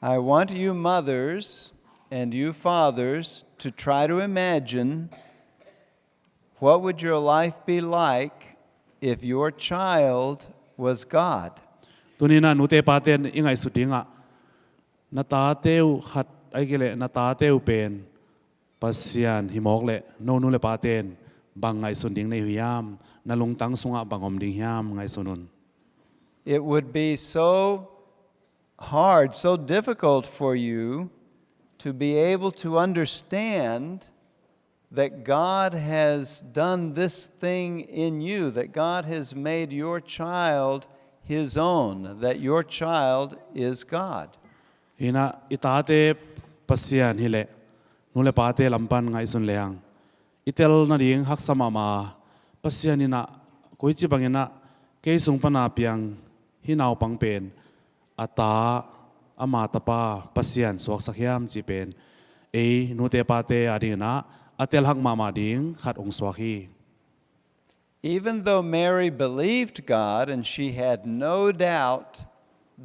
I want you mothers and you fathers to try to imagine what would your life be like if your child was God. Tuni-in ah nute pate in i ngaihsut dingah, na tate uh khat ahih kei leh na tate uh pen Pasian hi mawk leh no nu le pate in bang ngaihsun ding na hi uh hiam? Na lungtang sungah bang om ding hiam? Ngaihsun un. It would be so hard, so difficult for you to be able to understand that God has done this thing in you, that God has made your child his own, that your child is God. Hi-in ah i tate Pasian hi leh nu le pate lam pan ngaihsun lehang i tel nading haksa mahmah a, Pasian in ah koici bangin ah kei sung pan a piang hih naupang pen a ta, ama tapa Pasian suaksak hiam cih pen ei nute pate adingin ah a telhak mahmah ding khat hong suak hi. Even though Mary believed God and she had no doubt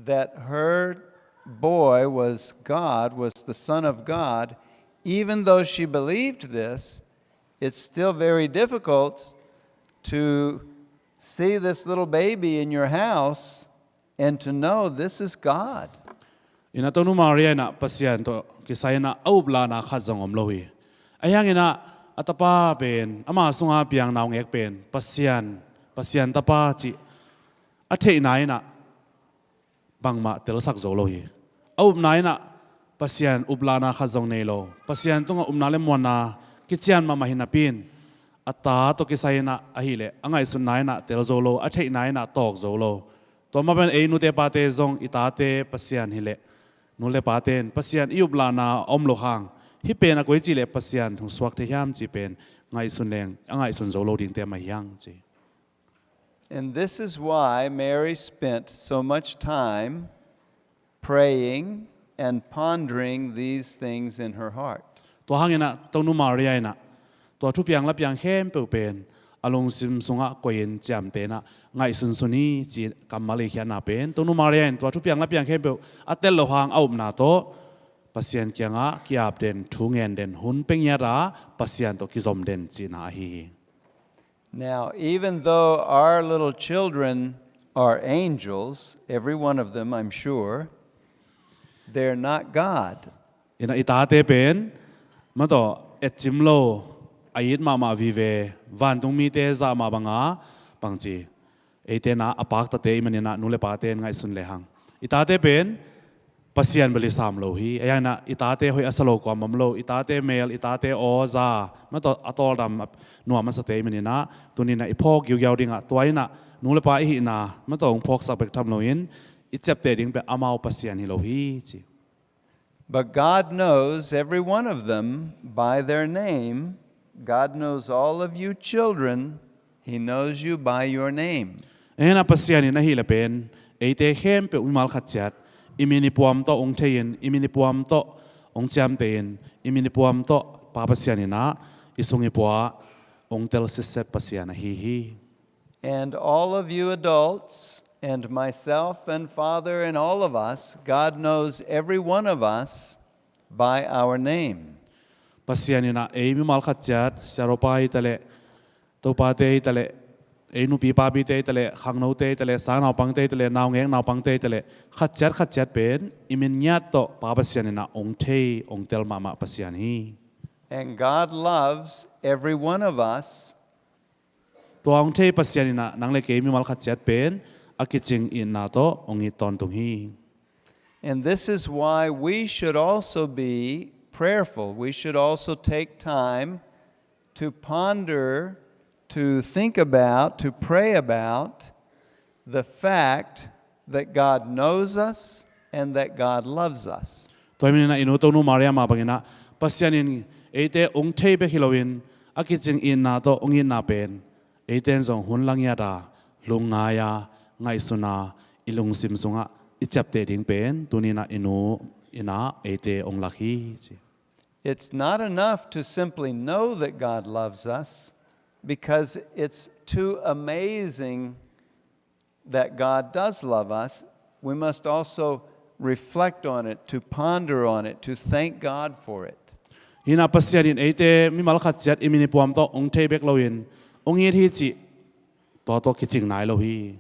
that her boy was God, was the Son of God, even though she believed this, it's still very difficult to see this little baby in your house and to know this is God. Ina Tonu Maria ina Pasian tawh kisai ina a uplahna khat zong om lo hi. Ahi hangina a tapa pen, ama sunga piang naungek pen Pasian, Pasian tapa cih a theihna ina bangmah telsak zo lo hi. A upna ina Pasian uplahna khat zong nei lo. Pasian tungah upna le muanna kician mahmah hi napi in a ta tawh kisai ina ahileh a ngaihsutna ina tel zo lo, a theihna ina tawk zo lo. Tua mah pen ei nute pate zong i tate Pasian hileh, nu le pate in Pasian i uplahna a om lo hang, hih pen a koi cih leh Pasian hong suak thei hiam cih pen ngaihsun leng a ngaihsun zo lo dingte mah hi hang ci. And this is why Mary spent so much time praying and pondering these things in her heart. Tua hangina Tonu Maria ina tua thupiang lapiang khempeuh pen a lungsim sungah koihin ciamtehna ngaihsunsun hi ci kammal i khiatna pen Tonu Maria in tua thupiang lapiang khempeuh a tel lo hang a upna tawh Pasian kiangah ki-ap den, thu ngen den, hun pia ngiat a Pasian tawh kizom den cihna ahi hi. Now, even though our little children are angels, every one of them, I'm sure, they're not God. Ina i tate pen, matawh etcim lo, a it mahmah vive, vantung mite zah mah banga, bangci. Eite na a paktate i manina nu le pate in ngaihsun lehang. I tate pen, Pasian bel hi sam lo hi. Ahi hangina i tate hoih a sa lo kuamah om lo. I tate mel, i tate aw za, matawh a tawldam nuam a sate i manina tunina i phawk giugiau dingah tua ina nu le pa i hihna matawh hong phawksak bek tham loin i ciapteh ding pen amau Pasian hi lo hi ci. But God knows every one of them by their name. God knows all of you children. He knows you by your name. Ahi hangina Pasian in ahileh pen eite khempeuh mimal khat ciat i min i puam tawh hong thei-in, i min i puam tawh hong ciamteh-in, i min i puam tawh Pa Pasian ina i sung i pua hong tel sitset Pasian ahi hi. And all of you adults and myself and Father and all of us, God knows every one of us by our name. Pasian ina ei mimal khat ciat, siaropa hi taleh, topate hi taleh, ei nupi papite hi taleh, khangnote hi taleh, sang naupangte hi taleh, naungek naupangte hi taleh, khat ciat khat ciat pen i min ngiat tawh Pa Pasian ina hong thei, hong tel mahmah Pasian hi. And God loves every one of us. Tua hong thei Pasian ina nang le kei mimal khat ciat pen a kicing itna tawh hong it tawntung hi. And this is why we should also be prayerful. We should also take time to ponder, to think about, to pray about the fact that God knows us and that God loves us. Tua hi manina i nu Tonu Maria mah bangina Pasian in eite hong thei bek hi loin a kicing itna tawh hong itna pen eite in zong hun la ngiat a, lungngai a, ngaihsun a, i lungsim sungah i ciapteh ding pen tunina i nu ina eite hong lak hi ci. It's not enough to simply know that God loves us, because it's too amazing that God does love us. We must also reflect on it, to ponder on it, to thank God for it. Hina Pasian in eite mimal khat ciat i min i puam tawh hong thei bek loin hong it hi cih tua tawh kicing nai lo hi.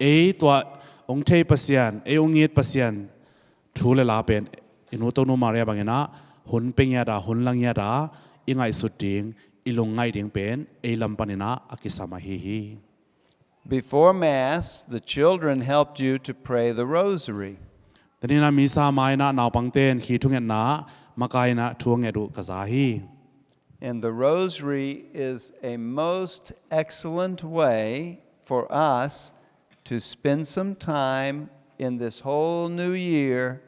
Ei tua hong thei Pasian, ei hong it Pasian thu le la pen i nu Tonu Maria bangina hun pia ngiat a, hun la ngiat a i ngaihsut ding, i lungngaih ding pen ei lam panina a kisam ahi hi. Before Mass, the children helped you to pray the Rosary. Tanina Misa maina naupangte in khi thungetna makaina thu a nget uh ka za hi. And the Rosary is a most excellent way for us to spend some time in this whole new year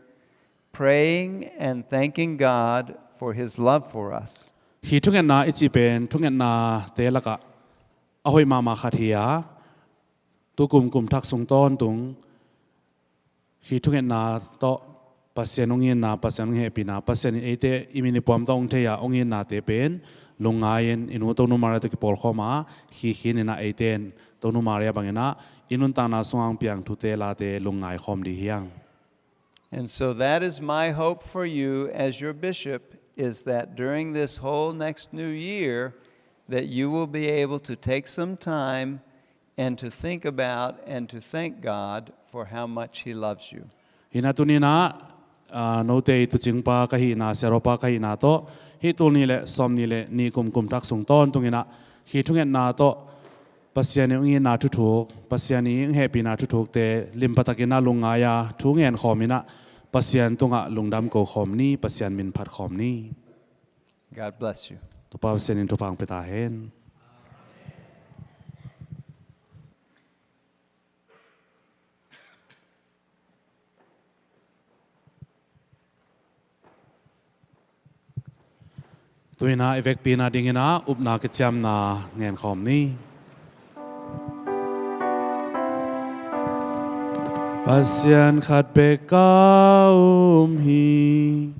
praying and thanking God for His love for us. Khi thungetna i cih pen thungetnate lakah a hoih mahmah khat hi a, tukum kum thak sung tawntung khi thungetna tawh Pasian hong itna, Pasian hong hehpihna, Pasian in eite i min i puam tawh hong thei a hong itnate pen lungngai-in i nu Tonu Maria tawh kipawlkhawm a, khi khin ina eite in Tonu Maria bangina i nuntakna sungah hong piang thute late lungngai khawm dih hi hang. And so that is my hope for you as your bishop, is that during this whole next new year, that you will be able to take some time and to think about and to thank God for how much He loves you. Hi na tuni-in ah, ah, note i tuucingpa ka hihna, siaropa ka hihna tawh, hih tul nih le sawmnih le nih kum, kum thak sung tawntungin ah, hih thungetna tawh, Pasian i hong itna thuthuk, Pasian i hong hehpihna thuthukte limpa takin ah lungngai-a thu ngen khawmin ah, Pasian tungah lungdam ko khawm ni, Pasian min phat khawm ni. God bless you. Topa Pasian in thupha hong pia ta hen. Tu-in ah i vekpi-in ah dingin ah upna kiciamna ngen khawm ni. Pasian khat bek ka um hi.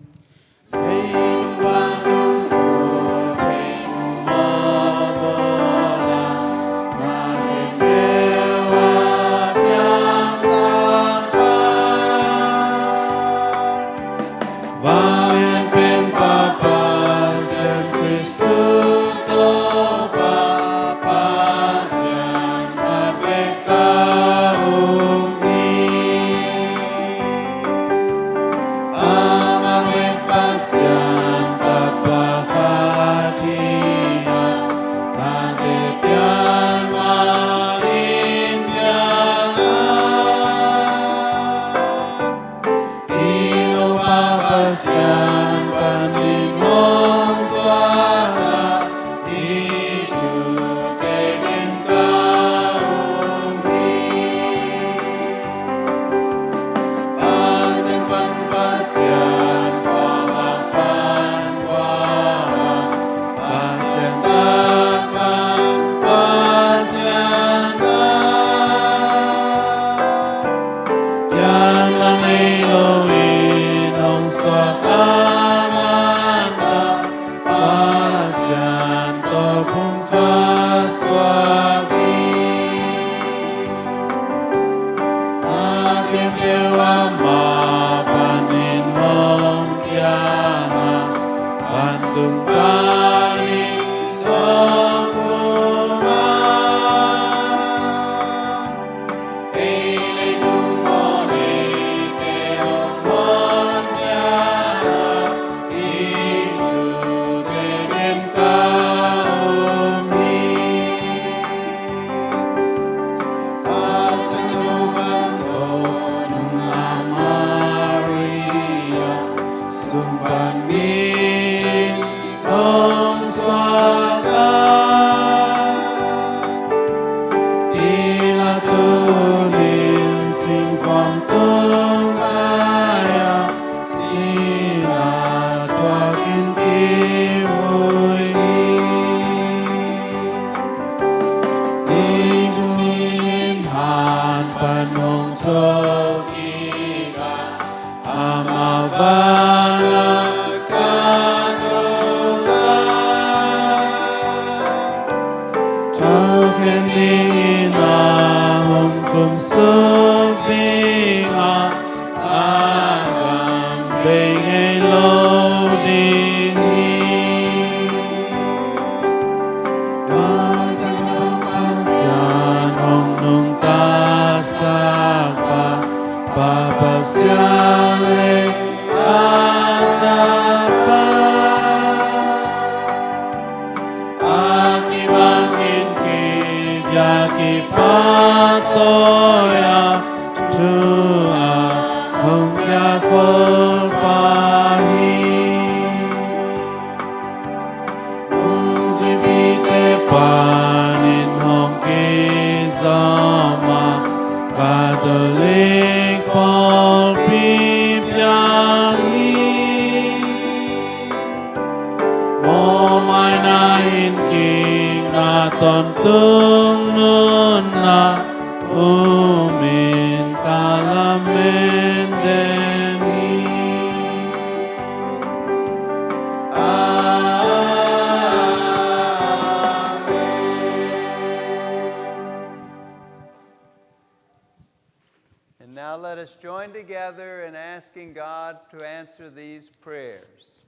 And now let us join together in asking God to answer these prayers.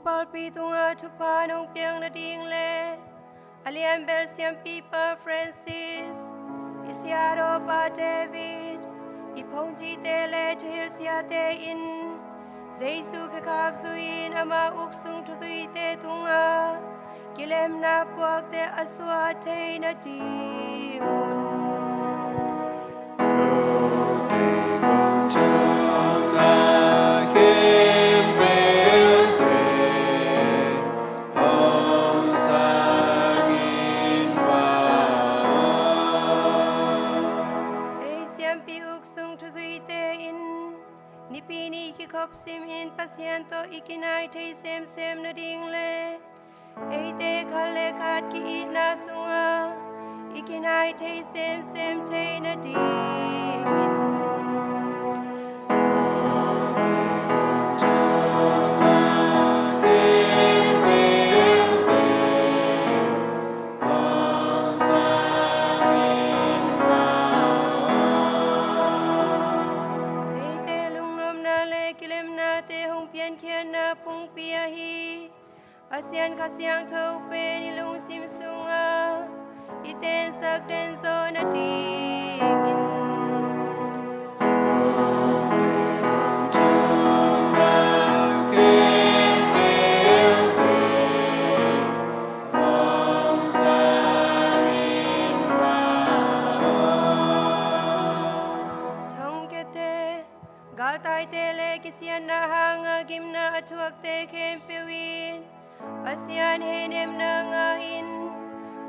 Pawlpi tungah thupha nong piak nading le a lianbel siampipa Francis, i siatawpa David, i phongcite le thuhilh siate in Jesu khekhap zui-in ama uksung thuzuite tungah kilemna puakte a suah theih nadingun. Ei siampi uksung thuzuite in Nipi ni kikhop simin Pasian tawh i kinai thei semsem nading le eite khat le khat ki-itna sungah i kinai thei semsem thei nadingin. Eite lungnopna le kilemnate hong piankhiatna pumpi ahi Pasian Kha Siangtho pen i lungsim sungah i tensak den zawh nadingin. Thongkiate, galtaite le kisiatna hanga gimna a thuakte khempeuh in Pasian hehnemna ngah in,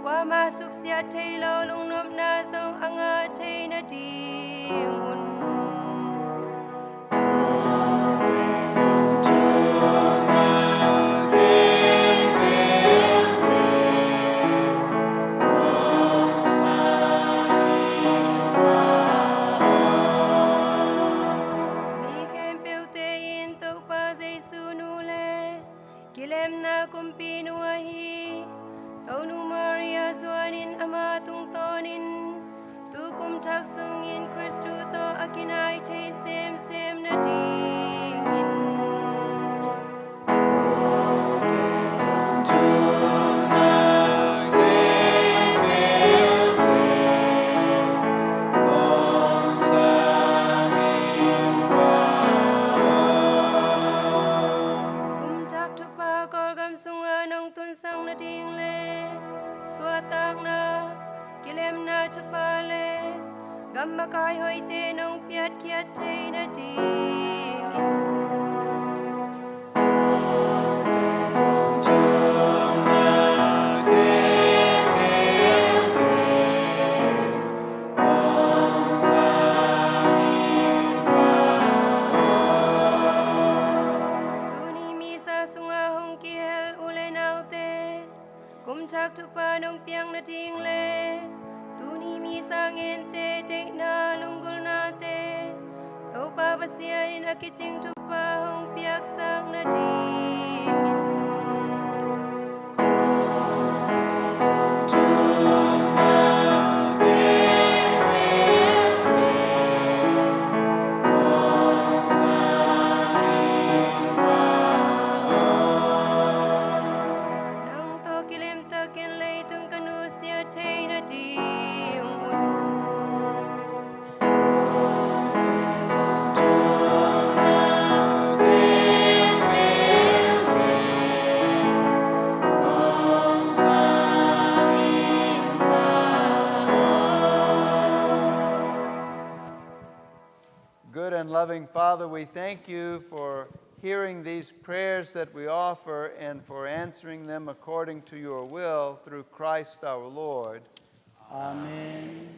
kuamah suksiat thei lo lungnopna zong a ngah thei nadingun. Mi khempeuhte in Topa Jesu nu le kilemna kumpinu ahi Tonu Maria zuanin ama tungtawnin tu kum thak sungin Khristu tawh a kinai thei semsem nadingin. Kum thak thupha Kawlgam sungah nong tunsak nading le suahtakna, kilemna thupha le gam makai hoihte nong piatkhiat thei nadingin. Tuni misa sungah hong kihel u le naute, kum thak thupha nong piak nading le tuni misa ngente deihna lunggulhnate Topa Pasian in a kicing thupha hong piaksak nadingin. Nang tawh kilemtakin leitung ka nusia thei nadingun. Good and loving Father, we thank you for hearing these prayers that we offer and for answering them according to your will through Christ our Lord. Amen.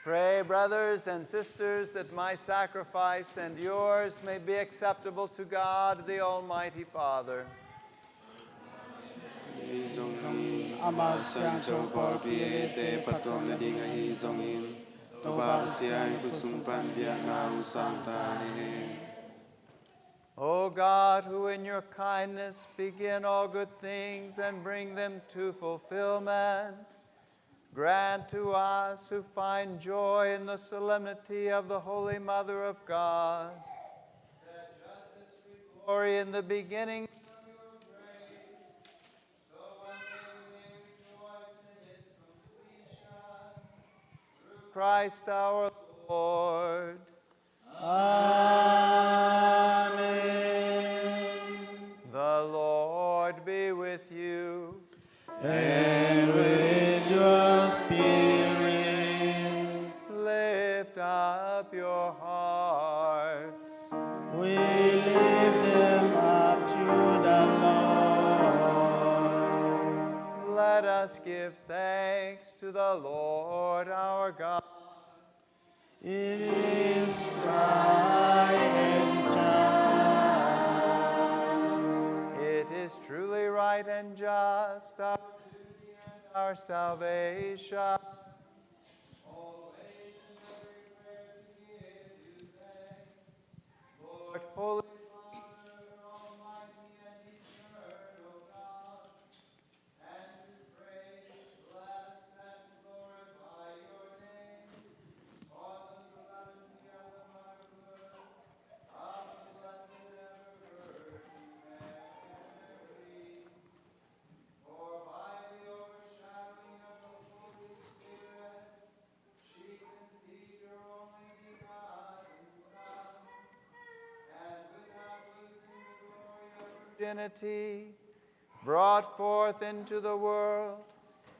Pray, brothers and sisters, that my sacrifice and yours may be acceptable to God, the Almighty Father. Ahi zongin, ama siangtho pawlpi eite phattuamna ding ahi zongin, Topa Pasian in khut sung pan biakna hong sang ta hen. O God, who in your kindness begin all good things and bring them to fulfillment, grant to us who find joy in the solemnity of the Holy Mother of God, that just as we glory in the beginning of your grace, so one day we may rejoice in its completion. Through Christ our Lord. Amen. The Lord be with you. And with your spirit. Lift up your hearts. We lift them up to the Lord. Let us give thanks to the Lord our God. It is right and just. It is truly right and just, our duty and our salvation. Always in every prayer to give you thanks, Lord, Holy Father, Almighty and Eternal God, and to praise, bless, and glorify your name, for the solemnity of the motherhood of the Blessed Ever Virgin Mary. For by the overshadowing of the Holy Spirit, she conceived her only begotten Son, and without losing the glory of virginity, brought forth into the world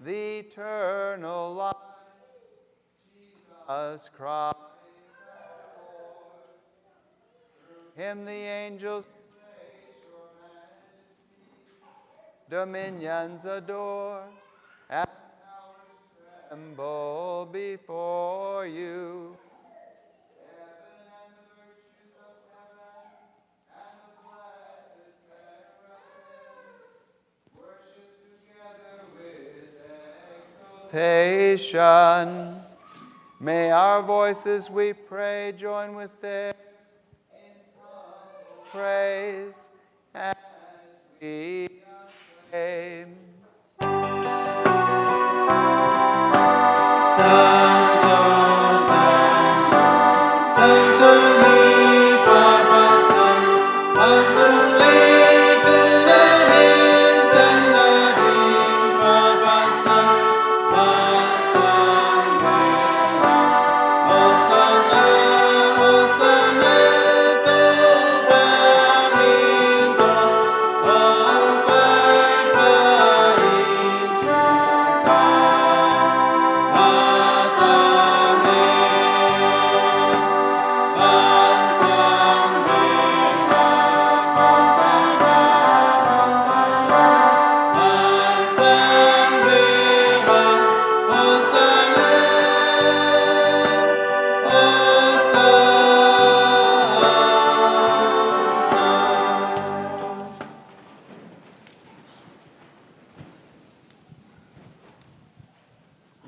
the eternal life, Jesus Christ our Lord. Through him the angels praise your majesty, dominions adore, and powers tremble before you. Heaven and the virtues of heaven and the blessed sacrament worship together with exaltation. May our voices, we pray, join with theirs in praise as we acclaim. Sancto, Sancto, Sancto, Sancto,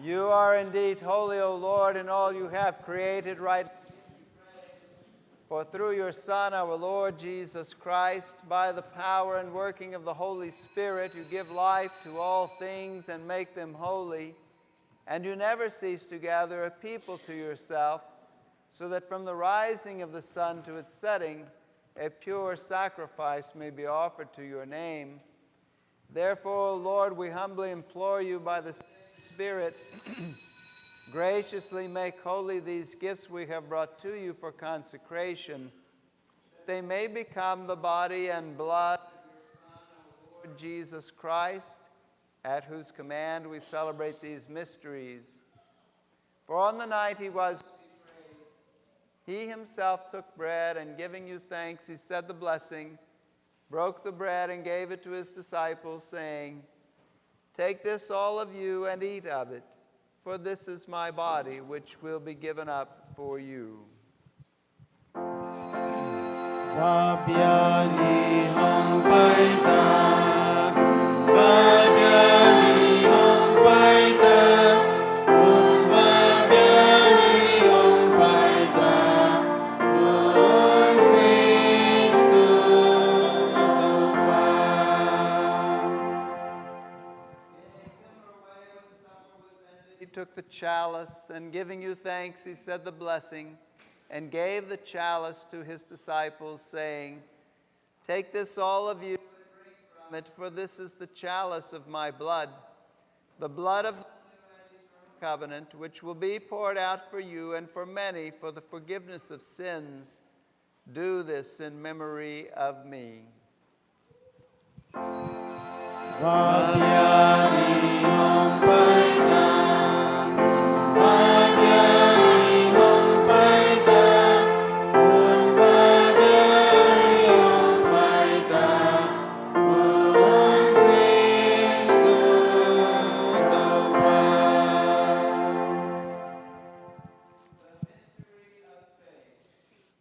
You are indeed holy, O Lord, and all you have created right. For through your Son, our Lord Jesus Christ, by the power and working of the Holy Spirit, you give life to all things and make them holy. And you never cease to gather a people to yourself, so that from the rising of the sun to its setting, a pure sacrifice may be offered to your name. Therefore, O Lord, we humbly implore you by the same Spirit, graciously make holy these gifts we have brought to you for consecration, that they may become the body and blood of your Son, our Lord Jesus Christ, at whose command we celebrate these mysteries. For on the night he was betrayed, he himself took bread, and giving you thanks, he said the blessing, broke the bread, and gave it to his disciples, saying, "Take this, all of you, and eat of it. for this is my body, which will be given up for you. He took the chalice, and giving you thanks, he said the blessing, and gave the chalice to his disciples, saying, "Take this, all of you, and drink from it, for this is the chalice of my blood, the blood of the new and eternal covenant, which will be poured out for you and for many for the forgiveness of sins. Do this in memory of me."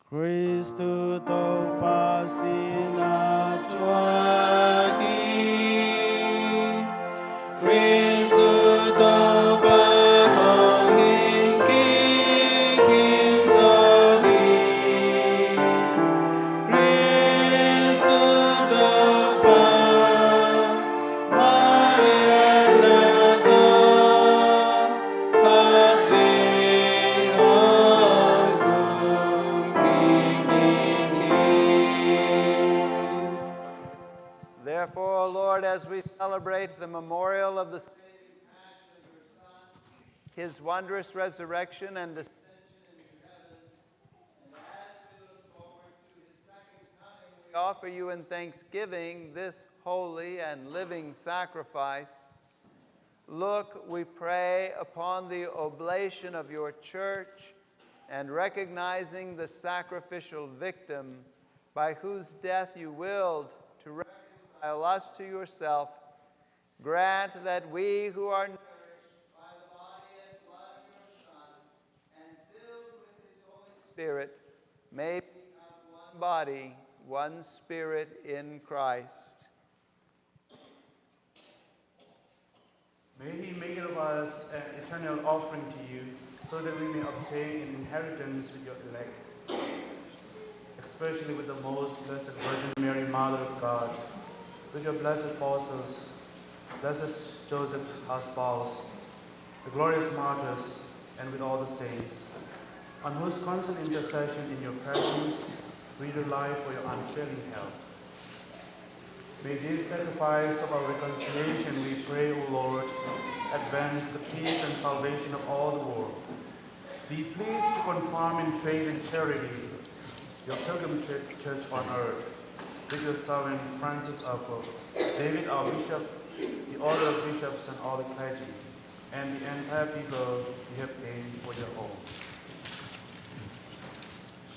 Khristu Topa sin a thuak hi. Khristu Topa hong hing kik hi zaw hi. Khristu Topa vangliatna tawh khatvei hong kum kik ding hi. Therefore, O Lord, as we celebrate the memorial of the saving passion of your Son, his wondrous resurrection and ascension into heaven, and as we look forward to his second coming, we offer you in thanksgiving this holy and living sacrifice. Look, we pray, upon the oblation of your church, and recognizing the sacrificial victim by whose death you willed to reconcile us to yourself, grant that we who are nourished by the body and blood of your Son and filled with his Holy Spirit may be of one body, one Spirit in Christ. May he make it of us an eternal offering to you, so that we may obtain an inheritance with your elect, especially with the most blessed Virgin Mary, Mother of God, with your blessed apostles, blessed Joseph, our spouse, the glorious martyrs, and with all the saints, on whose constant intercession in your presence we rely for your unfailing help. May this sacrifice of our reconciliation, we pray, O Lord, advance the peace and salvation of all the world. Be pleased to confirm in faith and charity your pilgrim church, church on earth, with your servant Francis our Pope, David our Bishop, the order of bishops and all the clergy, and the entire people you have gained for your own.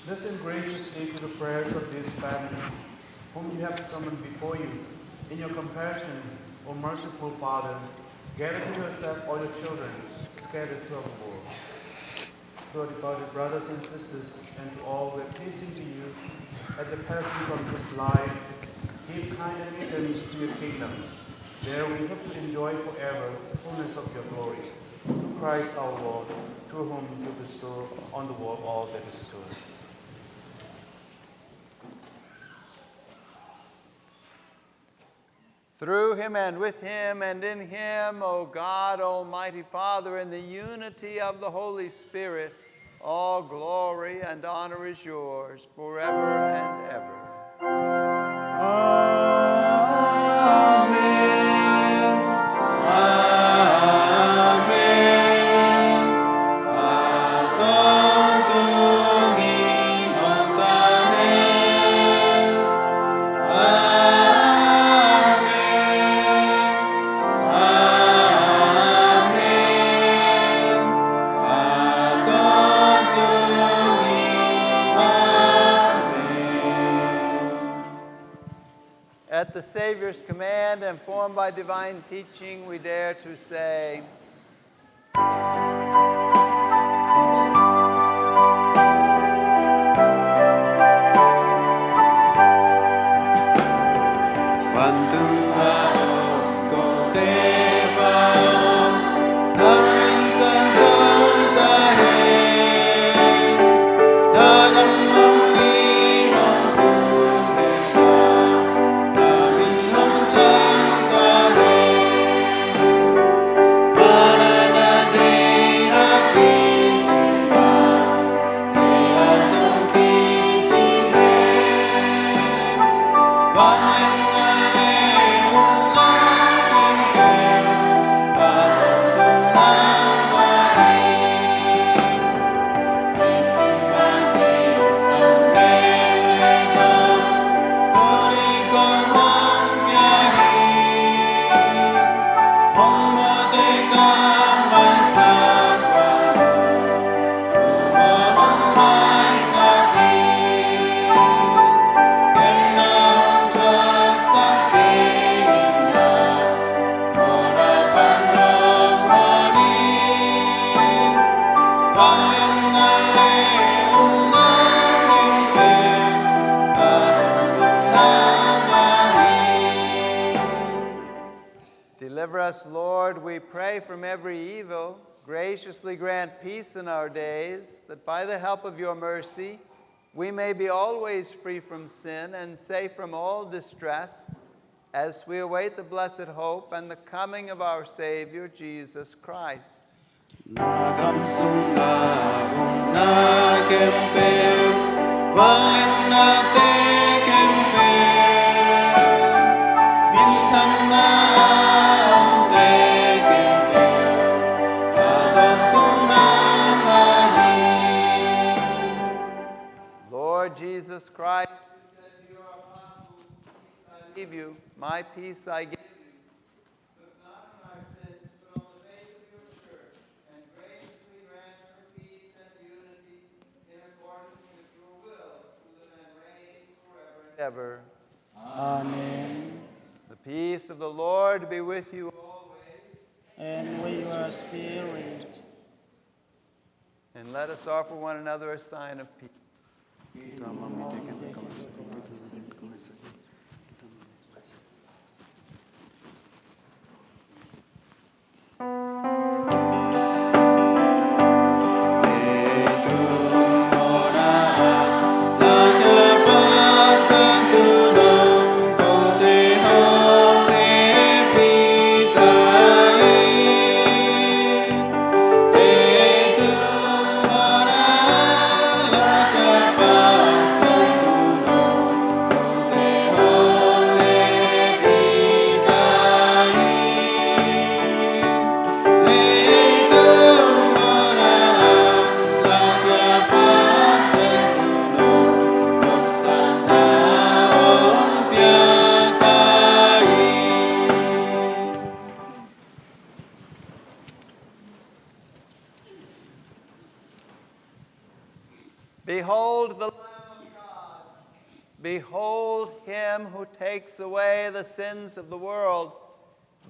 Listen graciously to the prayers of this family, whom you have summoned before you. In your compassion, O merciful Father, gather to yourself all your children scattered throughout the world. To our departed brothers and sisters, and to all who have listened to you at the passing from this life, give kind admittance to your kingdom. There we hope to enjoy forever the fullness of your glory. Through Christ our Lord, through whom you bestow on the world all that is good. Through him and with him and in him, O God, Almighty Father, in the unity of the Holy Spirit, all glory and honor is yours forever and ever. Amen. Amen. At the Savior's command and formed by divine teaching, we dare to say, Deliver us, Lord, we pray, from every evil. Graciously grant peace in our days, that by the help of your mercy we may be always free from sin and safe from all distress, as we await the blessed hope and the coming of our Savior, Jesus Christ. Na gam sungah umna khempeuh, vangliatnate khempeuh, minthanna a omte khempeuh, a tawntungna mah hi. Lord Jesus Christ, who said to your apostles, "Peace I leave you, my peace I give you," look not on our sins, but on the faith of your church, and graciously grant her peace and unity in accordance with your will, who live and reign forever and ever. Amen. The peace of the Lord be with you always. And with your spirit. And let us offer one another a sign of peace. Behold the Lamb of God. Behold him who takes away the sins of the world.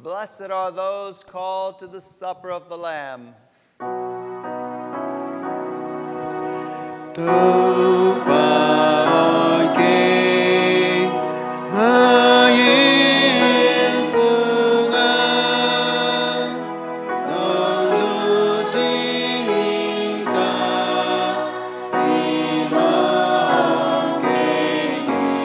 Blessed are those called to the supper of the Lamb. Topa aw, keima Jesu ngah, nong lut ding hi ta, i nawng kei hi.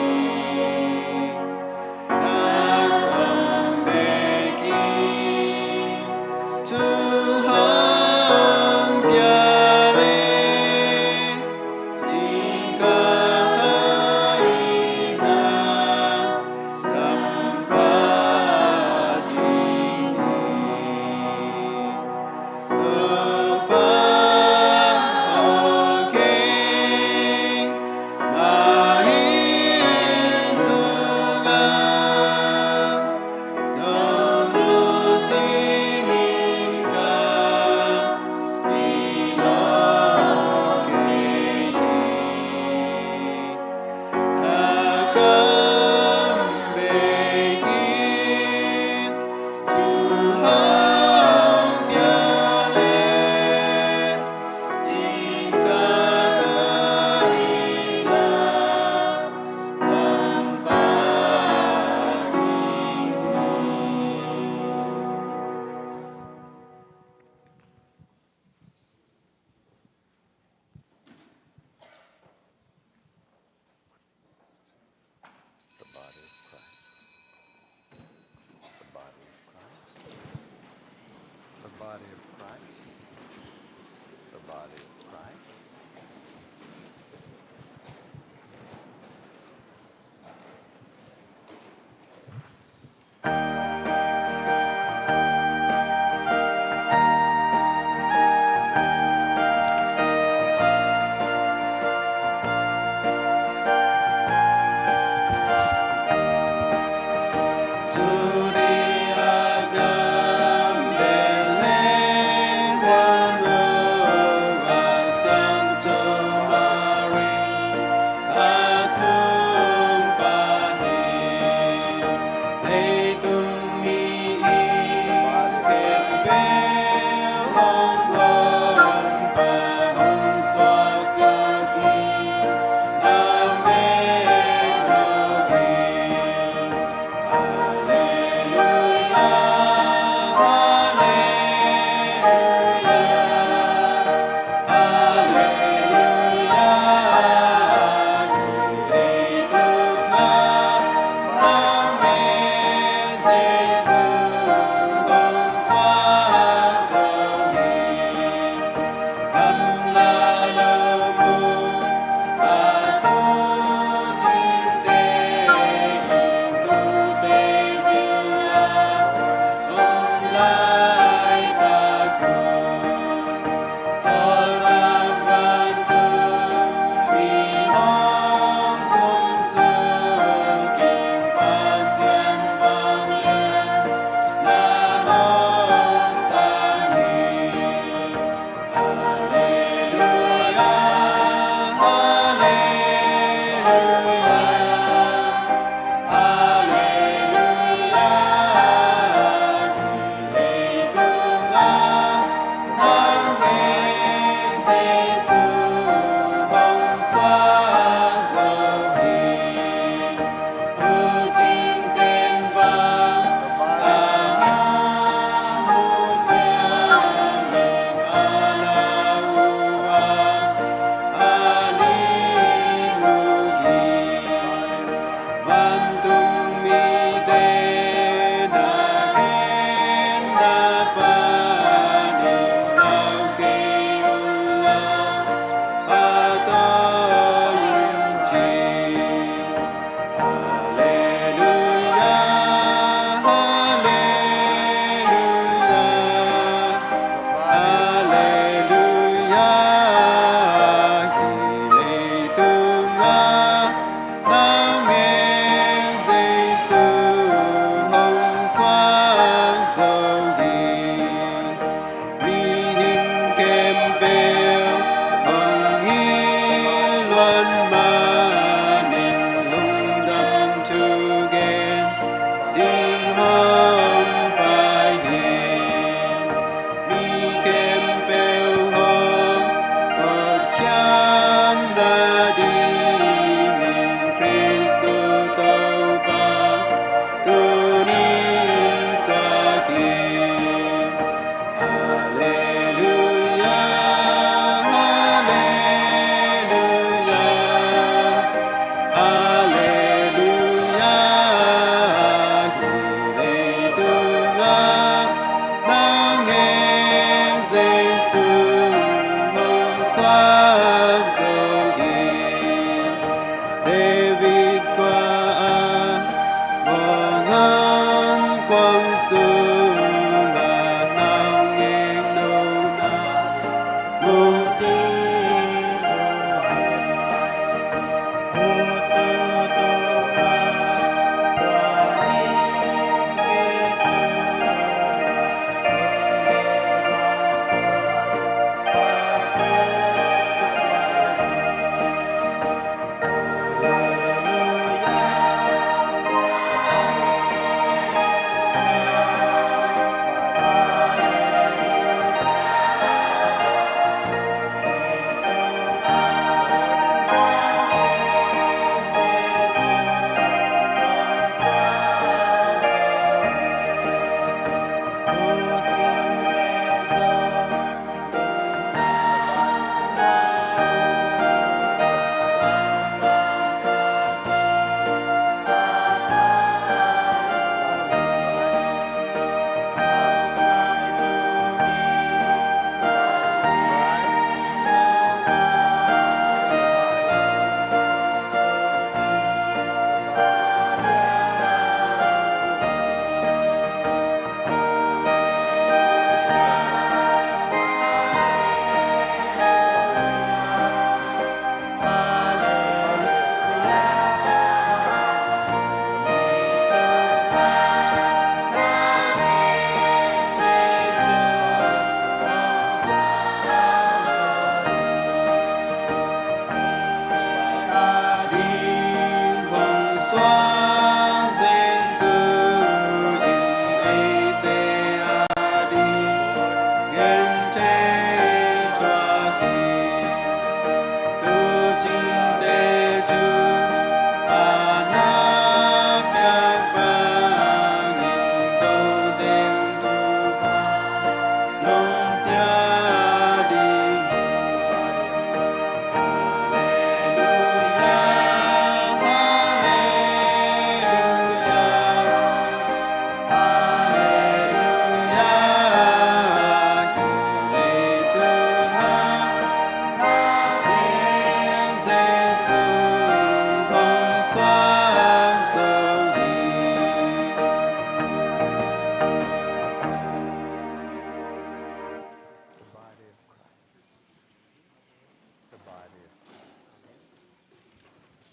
body of Christ.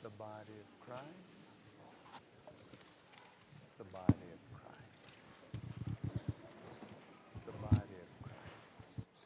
The body of Christ. The body of Christ. The body of Christ.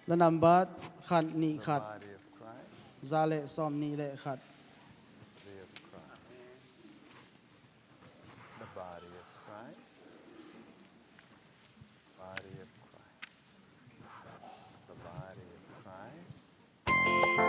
The number khat nih khat. Za le sawm nih le khat. The body of Christ. Body of Christ. The body of Christ.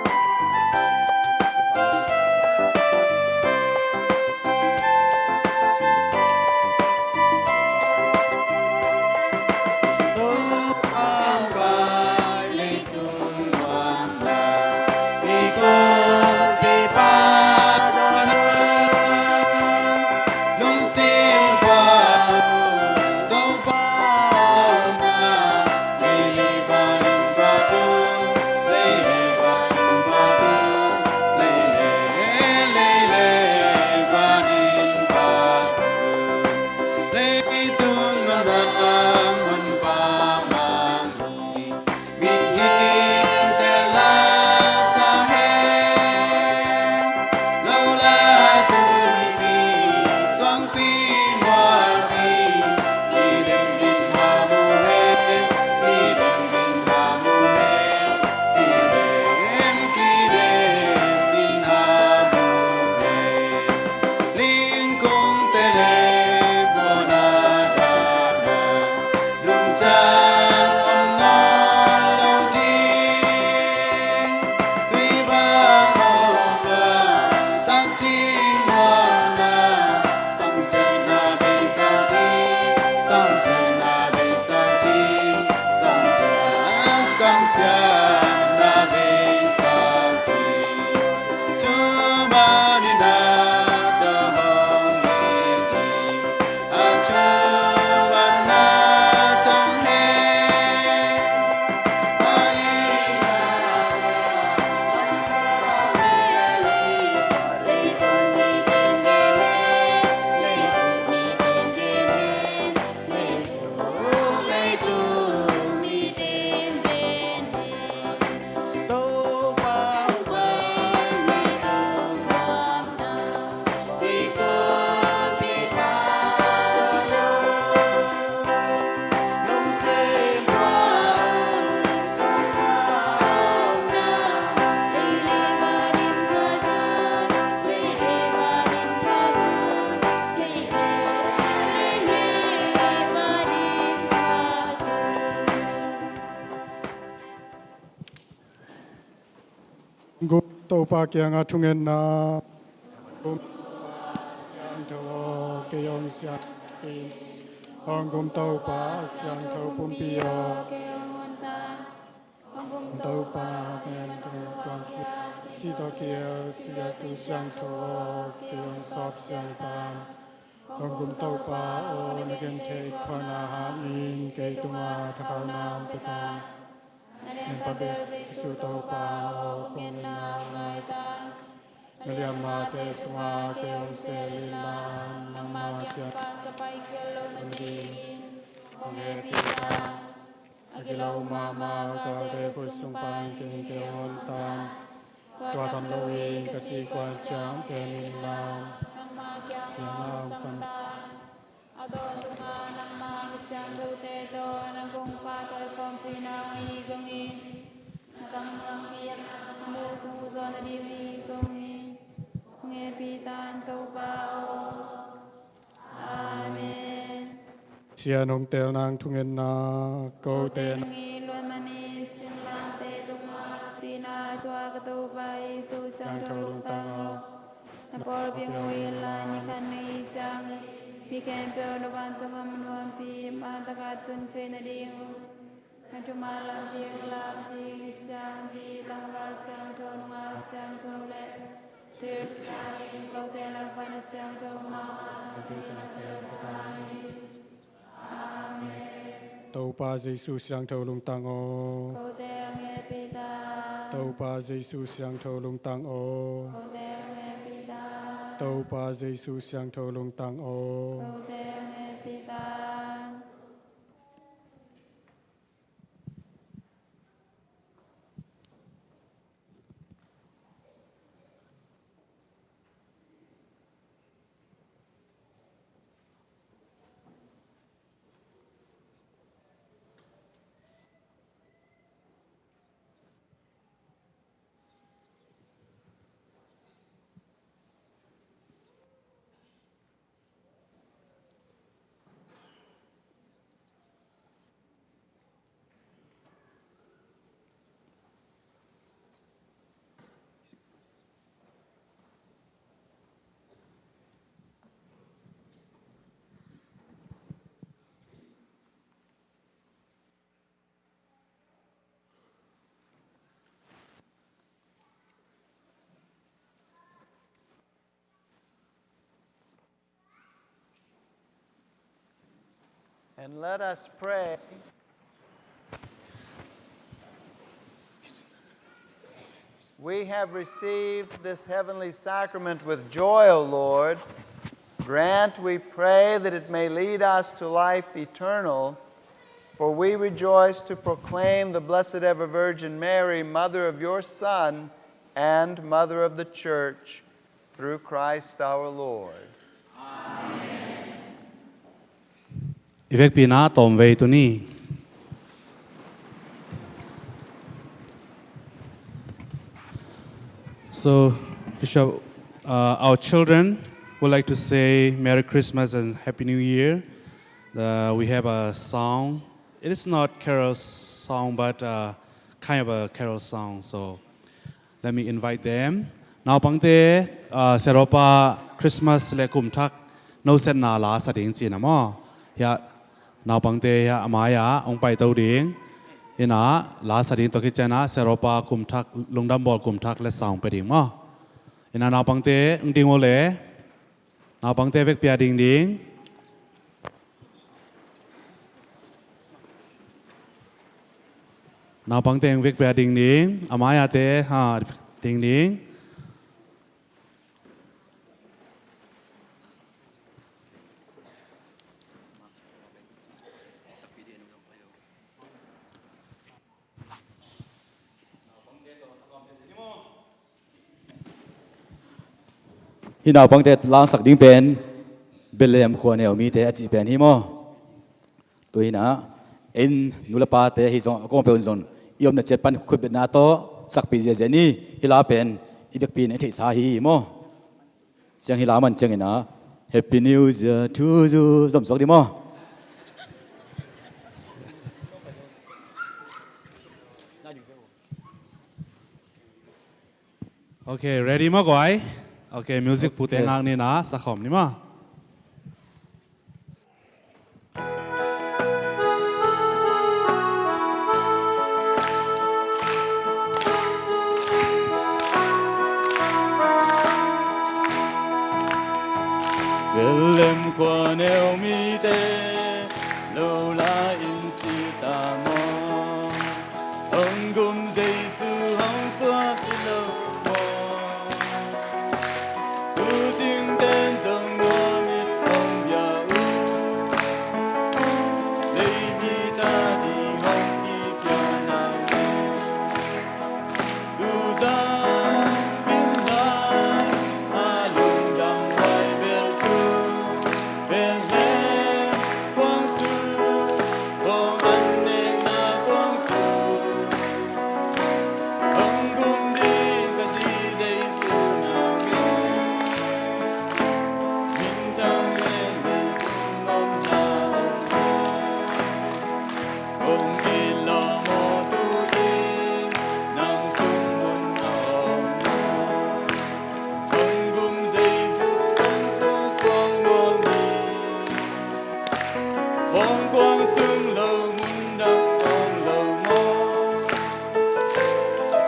Topa kiangah thungetna. Kum Topa siangtho aw, kei hong siangtho in. Hong kum Topa siangtho pumpi aw, kei hong hontan. Hong kum Topa pen tung kuangkhia, si tawh kiel, si a tu siangtho aw, kei hong sawp siangtan. Hong kum Topa aw, na gentheih phuakna hangin kei tungah thakhauhna hong pia ta. Na lianpa bel Jesu Topa aw, kong ngen ngai ta. Na liammate sungah kei hong seel inla, nangma kiang pan ka pai khial loh nadingin hong hehpih ta. A gilo mahmah galte khut sung pan kei hong hontan. Tua tham loin ka sih kuan ciang kem inla, nangma kiangah hong sam ta. A tawntungah nangma misiangthote tawh na kong pahtawi khawm thei nang ahi zongin, na tangtungmi a muhmuh zaw nading ahi zongin, hong hehpih ta in Topa aw. Amen. Pasian hong teel nang thungetna. Kote nang it luat manin singlamteh tungah sihna a thuak ka Topa Jesu siangtho lungtang aw. Na pawlpi hong ui inla, ni khat na it ciangin mi khempeuh na vantung gam nuampi mah takah tun theih nading un, na thuman lampi hong lak ding i siampi tangval siangtho, nungak siangtho le thil siangtho, kote lak pan a siangtho mahmah na hi. Amen. Topa Jesu siangtho lungtang aw. Kote hong hehpih ta. Topa Jesu siangtho lungtang aw. Kote hong hehpih ta. Topa Jesu siangtho lungtang aw. Kote hong hehpih ta. And let us pray. We have received this heavenly sacrament with joy, O Lord. Grant, we pray, that it may lead us to life eternal, for we rejoice to proclaim the Blessed Ever Virgin Mary, Mother of your Son and Mother of the Church, through Christ our Lord. I vekpi-in ah tawmvei tuni. So, Bishop, uh, our children would like to say Merry Christmas and Happy New Year. Uh, we have a song. It is not carol song, but, uh, kind of a carol song. So, let me invite them. Naupangte, ah, Siaropa Christmas le kum thak nosetna la sa ding cina maw? Hiah naupangte hiah a mai-ah hong paito ding. Ina la sa ding tawh khit ciangin ah Siaropa kum thak, lungdam bawl kum thak le sa hong pia ding maw? Ina naupangte hong ding uh le. Naupangte vekpi-a ding ding. Naupangte vekpi-a ding ding. A mai-ate ha ding ding. Hih naupangte langsak ding pen Bethlehem khua neu mite a cih pen hi maw? Tua hi-in ah, ei nu le pate hi zong, a kong peuh zong i omna ciat pan khutbetna tawh sakpih ziahziah ni. Hih la pen i vekpi-in i theihsa hi maw? Ciang hih la man ciangin ah, Happy New Year to you zom suak ding maw? Ok, ready maw guai? Ok, music pute ngak ni na, sakhawm ni maw. Bethlehem khua neu mite, lo la in si ta maw? Hong gum Jesu hong suak hi lo maw? Tu cingten zong nuam it hong bia uh, leimi ta ding hong kipia nai. Tuzan kim lai a lungdam huai bel thu, Bethlehem kuang sung, bawng an nekna kuang sung, hong gum ding ka zi Jesu na ngen, minthang hen leitung nuam na hong ngen. Hong kilawm aw tu-in nang sung mun a om maw? Hong gum Jesu hong sungsuak nuam ni. Bawng kuang sung lo mun dang om lo maw?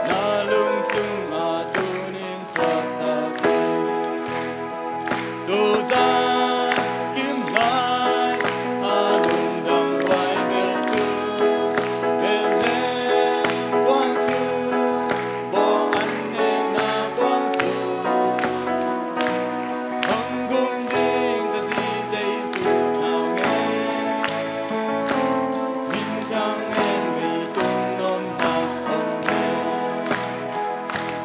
Na lung sung a tuni suaksak hi. Tuzan kim lai a lungdam huai bel thu, Bethlehem kuang sung, bawng an nekna kuang sung, hong gum ding ka zi Jesu na ngen, minthang hen leitung nuam na hong ngen.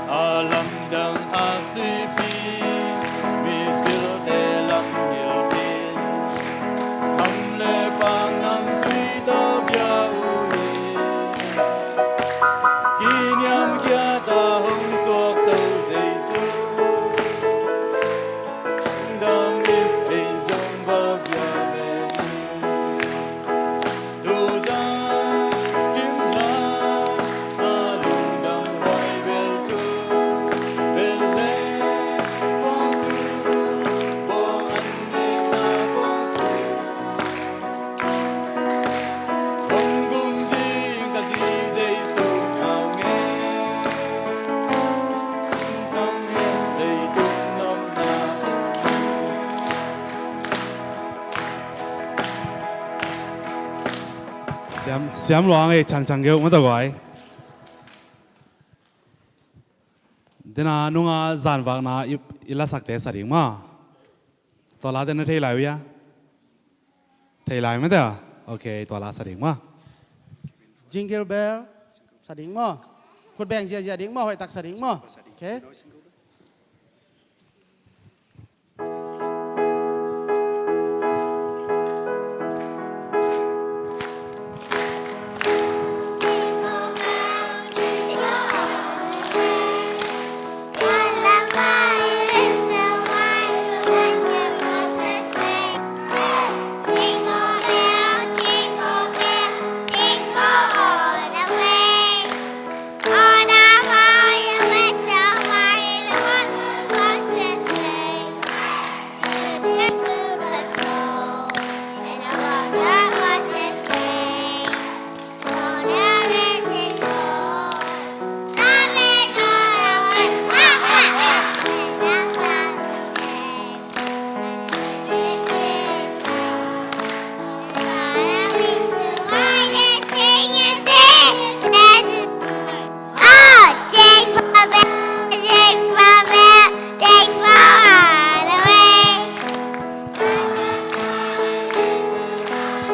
A lamdang aksi pi, mipilte lam hilh in, kham le pang namtui tawh bia uh hi. Kiniamkhiat a hong suak to Jesu, dam in ei zong va bia ve ni. Tuzan kim lai a lungdam huai bel thu, Bethlehem kuang sung, bawng an nekna kuang sung, hong gum ding ka zi Jesu na ngen, thang hen leitung nuam na hong ngen. Siam, siam luang ei, changchang geuh mataw guai. Dena nunga zanvakna i, i lasakte sa ding maw? Tua late na thei lai uh hia? Thei lai mataw? Ok, tua la sa ding maw? Jingle bell sa ding maw? Khut beng ziazia ding maw? Hoihtak sa ding maw? Ok.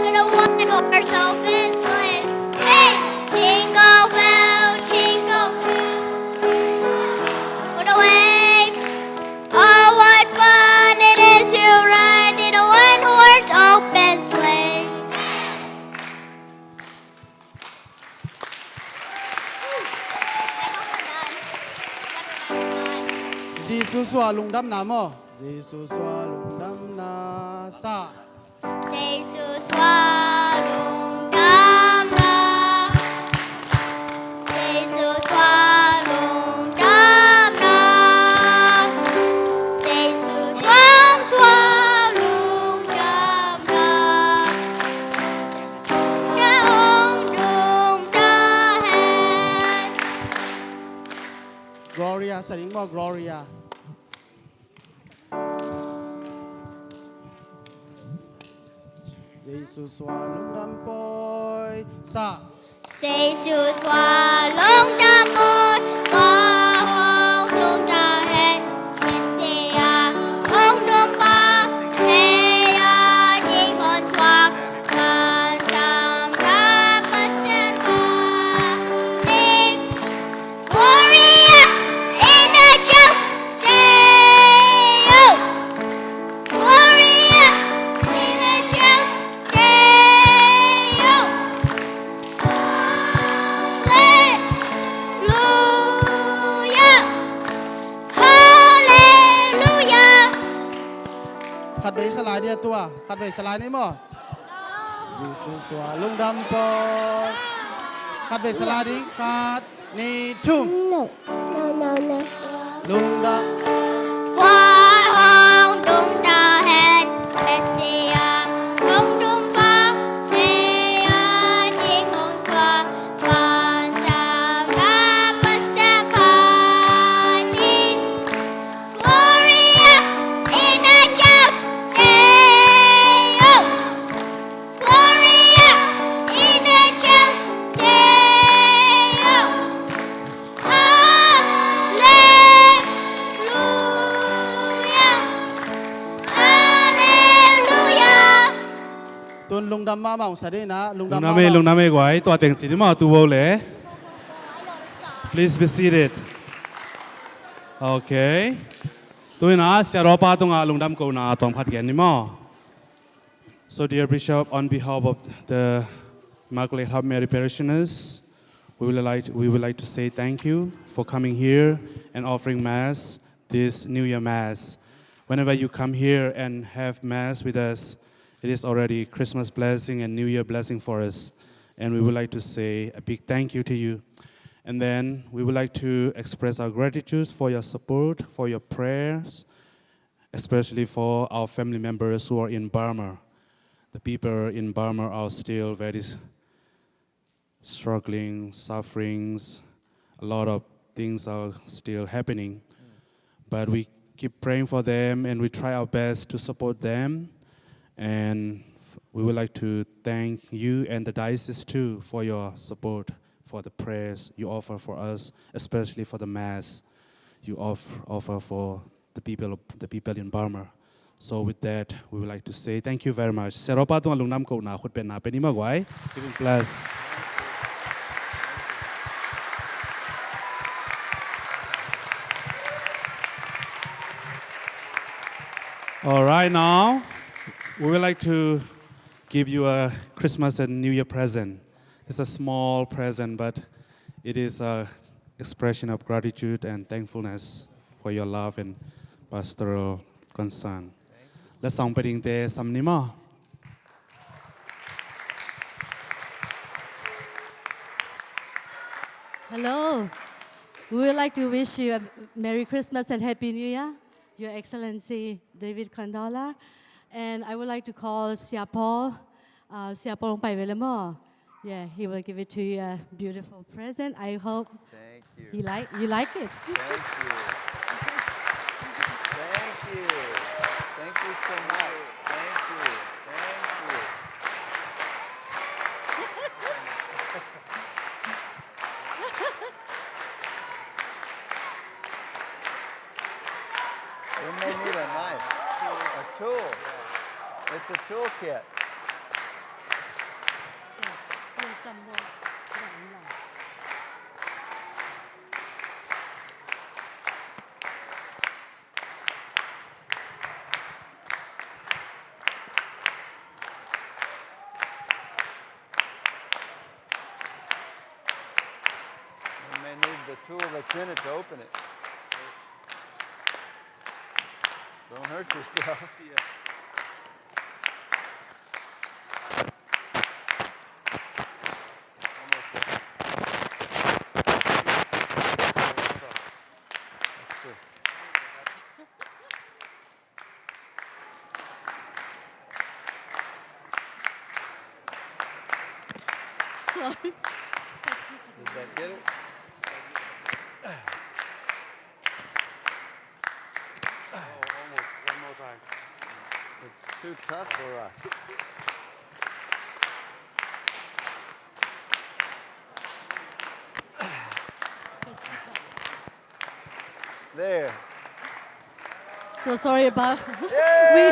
And a one horse open sleigh. Hey! Jingle bell, jingle bell. What a way. Oh, what fun it is to ride in a one horse open sleigh. Jesu suah lungdamna maw? Jesu suah lungdamna. Sa. Jesu suah lungdamna. Jesu suah lungdamna. Sa ding maw, Gloria? Jesu sua lungdam pawi sa. Jesu sua lungdam pawi, kua hong tung ta hen, Messiah hong tung pa, hei a ding hong suak, kan sam ka Pasian pa ding. Gloria in the highest. Gloria in the highest. Hallelujah. Hallelujah. Khat vei sa lai dia tua. Khat vei sa lai ni maw. Jesu sua lungdam pawi. Khat vei sa lai ding. Khat, nih, thum. No, no, no, no. Lungdam. Kua hong tung ta hen, Messiah hong tung pa, hei a ding hong suak, kan sam ka Pasian pa ding. Gloria in the highest. Gloria in the highest. Hallelujah. Hallelujah. Tun lungdam mahmah ung sa ding na, lungdam mahmah. Lungdam ei, lungdam ei guai, tua teng ci ni maw, tu bo le. Please be seated. Okay. Tu in a, Sia Rawpa tungah lungdam kohna tawm khat gen ni maw. So, dear Bishop, on behalf of the Immaculate Heart of Mary parishioners, we would like, we would like to say thank you for coming here and offering Mass, this New Year Mass. Whenever you come here and have Mass with us, it is already Christmas blessing and New Year blessing for us. And we would like to say a big thank you to you. And then we would like to express our gratitude for your support, for your prayers, especially for our family members who are in Burma. The people in Burma are still very struggling, sufferings. A lot of things are still happening. But we keep praying for them and we try our best to support them. And we would like to thank you and the diocese too for your support, for the prayers you offer for us, especially for the Mass you off-, offer for the people, the people in Burma. So with that, we would like to say thank you very much. Sia Rawpa tungah lungdam kohna khutbetna pia ni maw guai. Keep in bless. All right, now we would like to give you a Christmas and New Year present. It's a small present, but it is a expression of gratitude and thankfulness for your love and pastoral concern. Let's song pia ding te sam ni maw. Hello. We would like to wish you a Merry Christmas and Happy New Year, Your Excellency David Condola. And I would like to call Sia Paul. Uh, Sia Paul hong pai ve le maw. Yeah, he will give it to you a beautiful present. I hope Thank you. He like, you like it. Thank you. Thank you. Thank you so much. Thank you. Thank you. We may need a knife. A tool. It's a toolkit. There's some more. We may need the tool that's in it to open it. Don't hurt yourself. That's true. Sorry. Did that get it? It's too tough for us. There. So sorry about we,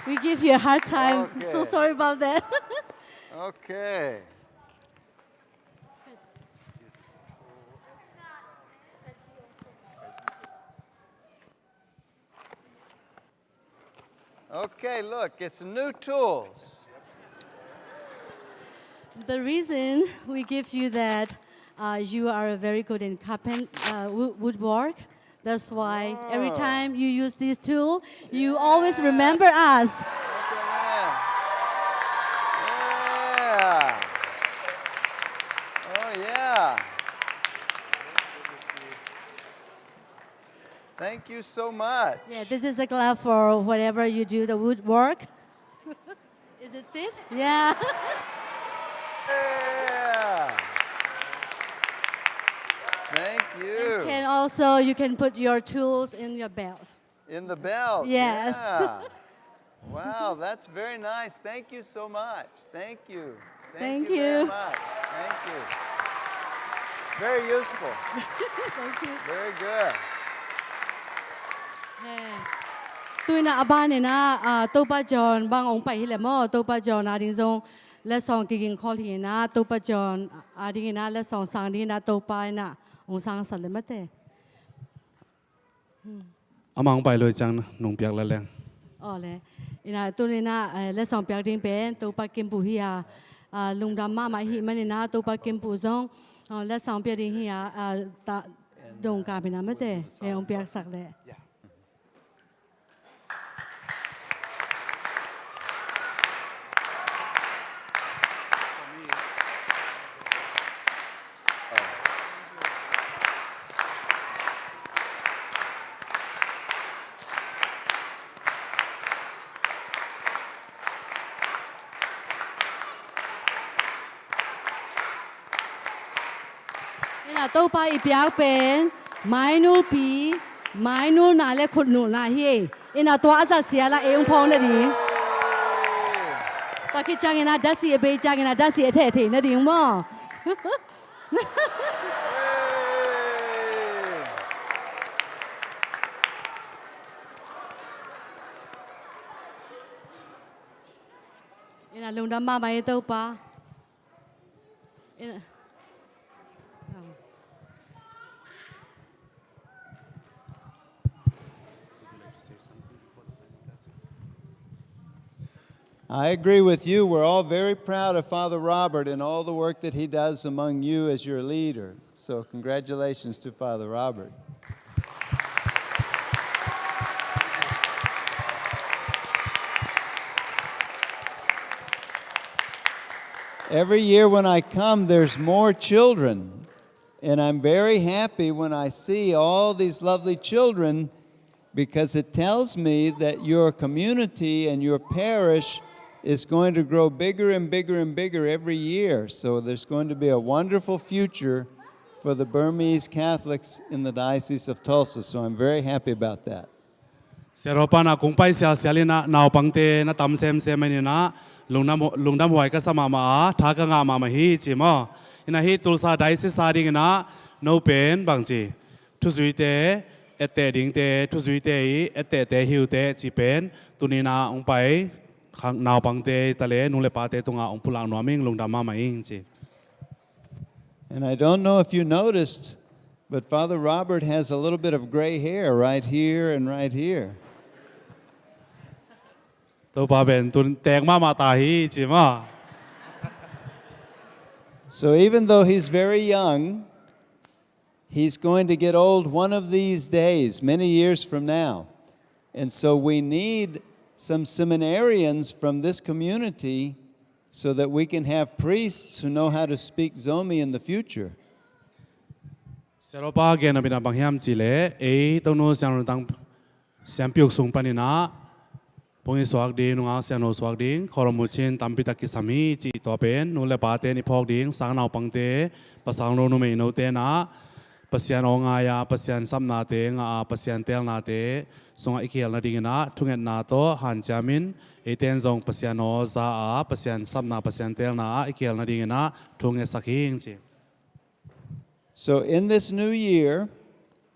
we give you a hard time. So sorry about that. Okay. Okay, look, it's new tools. The reason we give you that, uh, you are very good in carpent, uh, wo-, woodwork. That's why every time you use this tool, you always remember us. Yeah. Oh, yeah. Thank you so much. Yeah, this is a glove for whatever you do, the woodwork. Is it fit? Yeah. Yeah. Thank you. And can also, you can put your tools in your belt. In the belt. Yes. Yeah. Wow, that's very nice. Thank you so much. Thank you. Thank you very much. Thank you. Very useful. Thank you. Very good. သူ့နာအဘၣ်န့ၣ်နာ Topa John ဘၣ် ong pai ဟိလဲၣ်မၢ်, Topa John အဒိၣ် zong လက်ဆောင် ကဂ့ၤခီၣ်လံနာ, Topa John အဒိၣ်နာ လက်ဆောင် ဆင်ဒိၣ်နာ Topa နာ ong ဆင်ဆာ်လဲၣ်မၢ်တဲ. Amah hong pai loi ciang nong piak la leng. Aw le. Ina tuni ina, eh, letsong piak ding pen Topa Kimpu hi a, ah, lungdam mahmah hi manin ah Topa Kimpu zong, ah, letsong piak ding hi a, ah, ta dong ka pi na mate, eh, hong piaksak le. Ina Topa i piak pen mainulpi, mainulna le khutnulna hi. Ina tua a zat sia la ei ung phawng nading. Tua khit ciang ina datsi a bei ciang ina datsi a theh thei nading maw. Ina lungdam mahmah e Topa. Ina. I agree with you. We're all very proud of Father Robert and all the work that he does among you as your leader. So congratulations to Father Robert. Every year when I come, there's more children. And I'm very happy when I see all these lovely children, because it tells me that your community and your parish is going to grow bigger and bigger and bigger every year. So there's going to be a wonderful future for the Burmese Catholics in the Diocese of Tulsa. So I'm very happy about that. Siaropa na kung pai sialsial ina naupangte na tam semsem ina lungdam, lungdam huai ka sa mahmah a, tha ka ngah mahmah hi ci maw. Ina hi Tulsa Diocese a ding ina no pen bang ci thuzuite, etteh dingte, thuzuite i ettehte hiute ci pen tuni ina hong pai khang naupangte tale nu le pate tunga hong pulak nuam ing, lungdam mahmah ing ci. And I don't know if you noticed, but Father Robert has a little bit of gray hair right here and right here. Topa pen tun tek mahmah ta hi ci maw. So even though he's very young, he's going to get old one of these days, many years from now. And so we need some seminarians from this community so that we can have priests who know how to speak Zomi in the future. Siaropa gen a bina bang hiam ci le, ei tonu siang run tang siampiuk sung pan ina pung i suak ding, nungak siangno suak ding, khualom mucin tampi tak kisam hi ci tua pen nu le pate ni phawk ding, sang naupangte, pasal no numei note na Pasian aw ngai-a, Pasian sapnate ngah-a, Pasian teelnate sungah i kihel nadingin ah thungetna tawh hanciamin, eite in zong Pasian aw za-a, Pasian sapna, Pasian teelna ah i kihel nadingin ah thu ngetsak hi ing ci. So in this new year,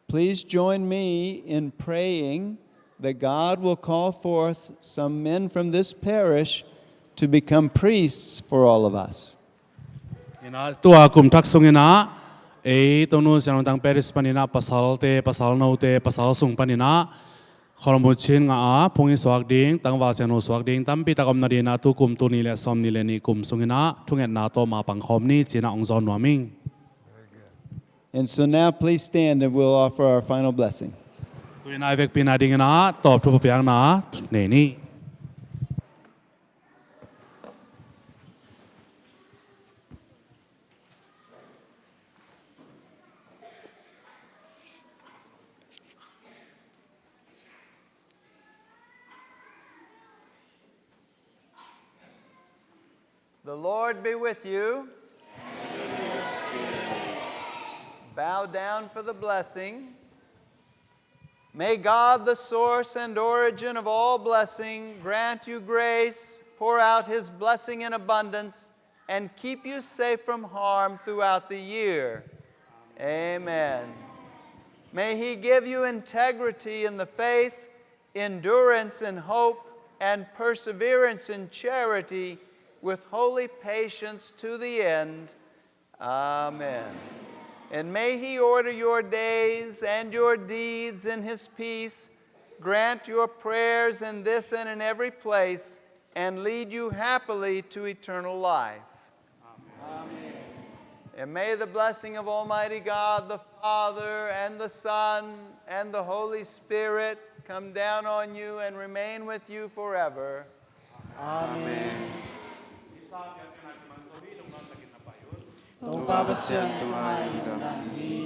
please join me in praying that God will call forth some men from this parish to become priests for all of us. Inah tua kum thak sungin ah ei Tonu Siangtho Thang Parish panin ah pasalte, pasal note, pasal sung panin ah khualmuh cin ngah-a phung i suak ding, tangval siangtho suak ding tampi tak om nadingin ah tu kum tul nih le sawmnih le nih kum sungin ah thungetna tawh mapang khawm ni ci-in ah hong zawn nuam ing. And so now please stand and we'll offer our final blessing. Tu-in ah i vekpi nadingin ah tawpthu phupiakna nei ni. The Lord be with you. Bow down for the blessing. May God, the source and origin of all blessing, grant you grace, pour out his blessing in abundance, and keep you safe from harm throughout the year. Amen. May he give you integrity in the faith, endurance in hope, and perseverance in charity, with holy patience to the end. Amen. And may he order your days and your deeds in his peace, grant your prayers in this and in every place, and lead you happily to eternal life. Amen. And may the blessing of Almighty God, the Father, and the Son, and the Holy Spirit come down on you and remain with you forever. Amen. Topa Pasian tungah i lungdam hi.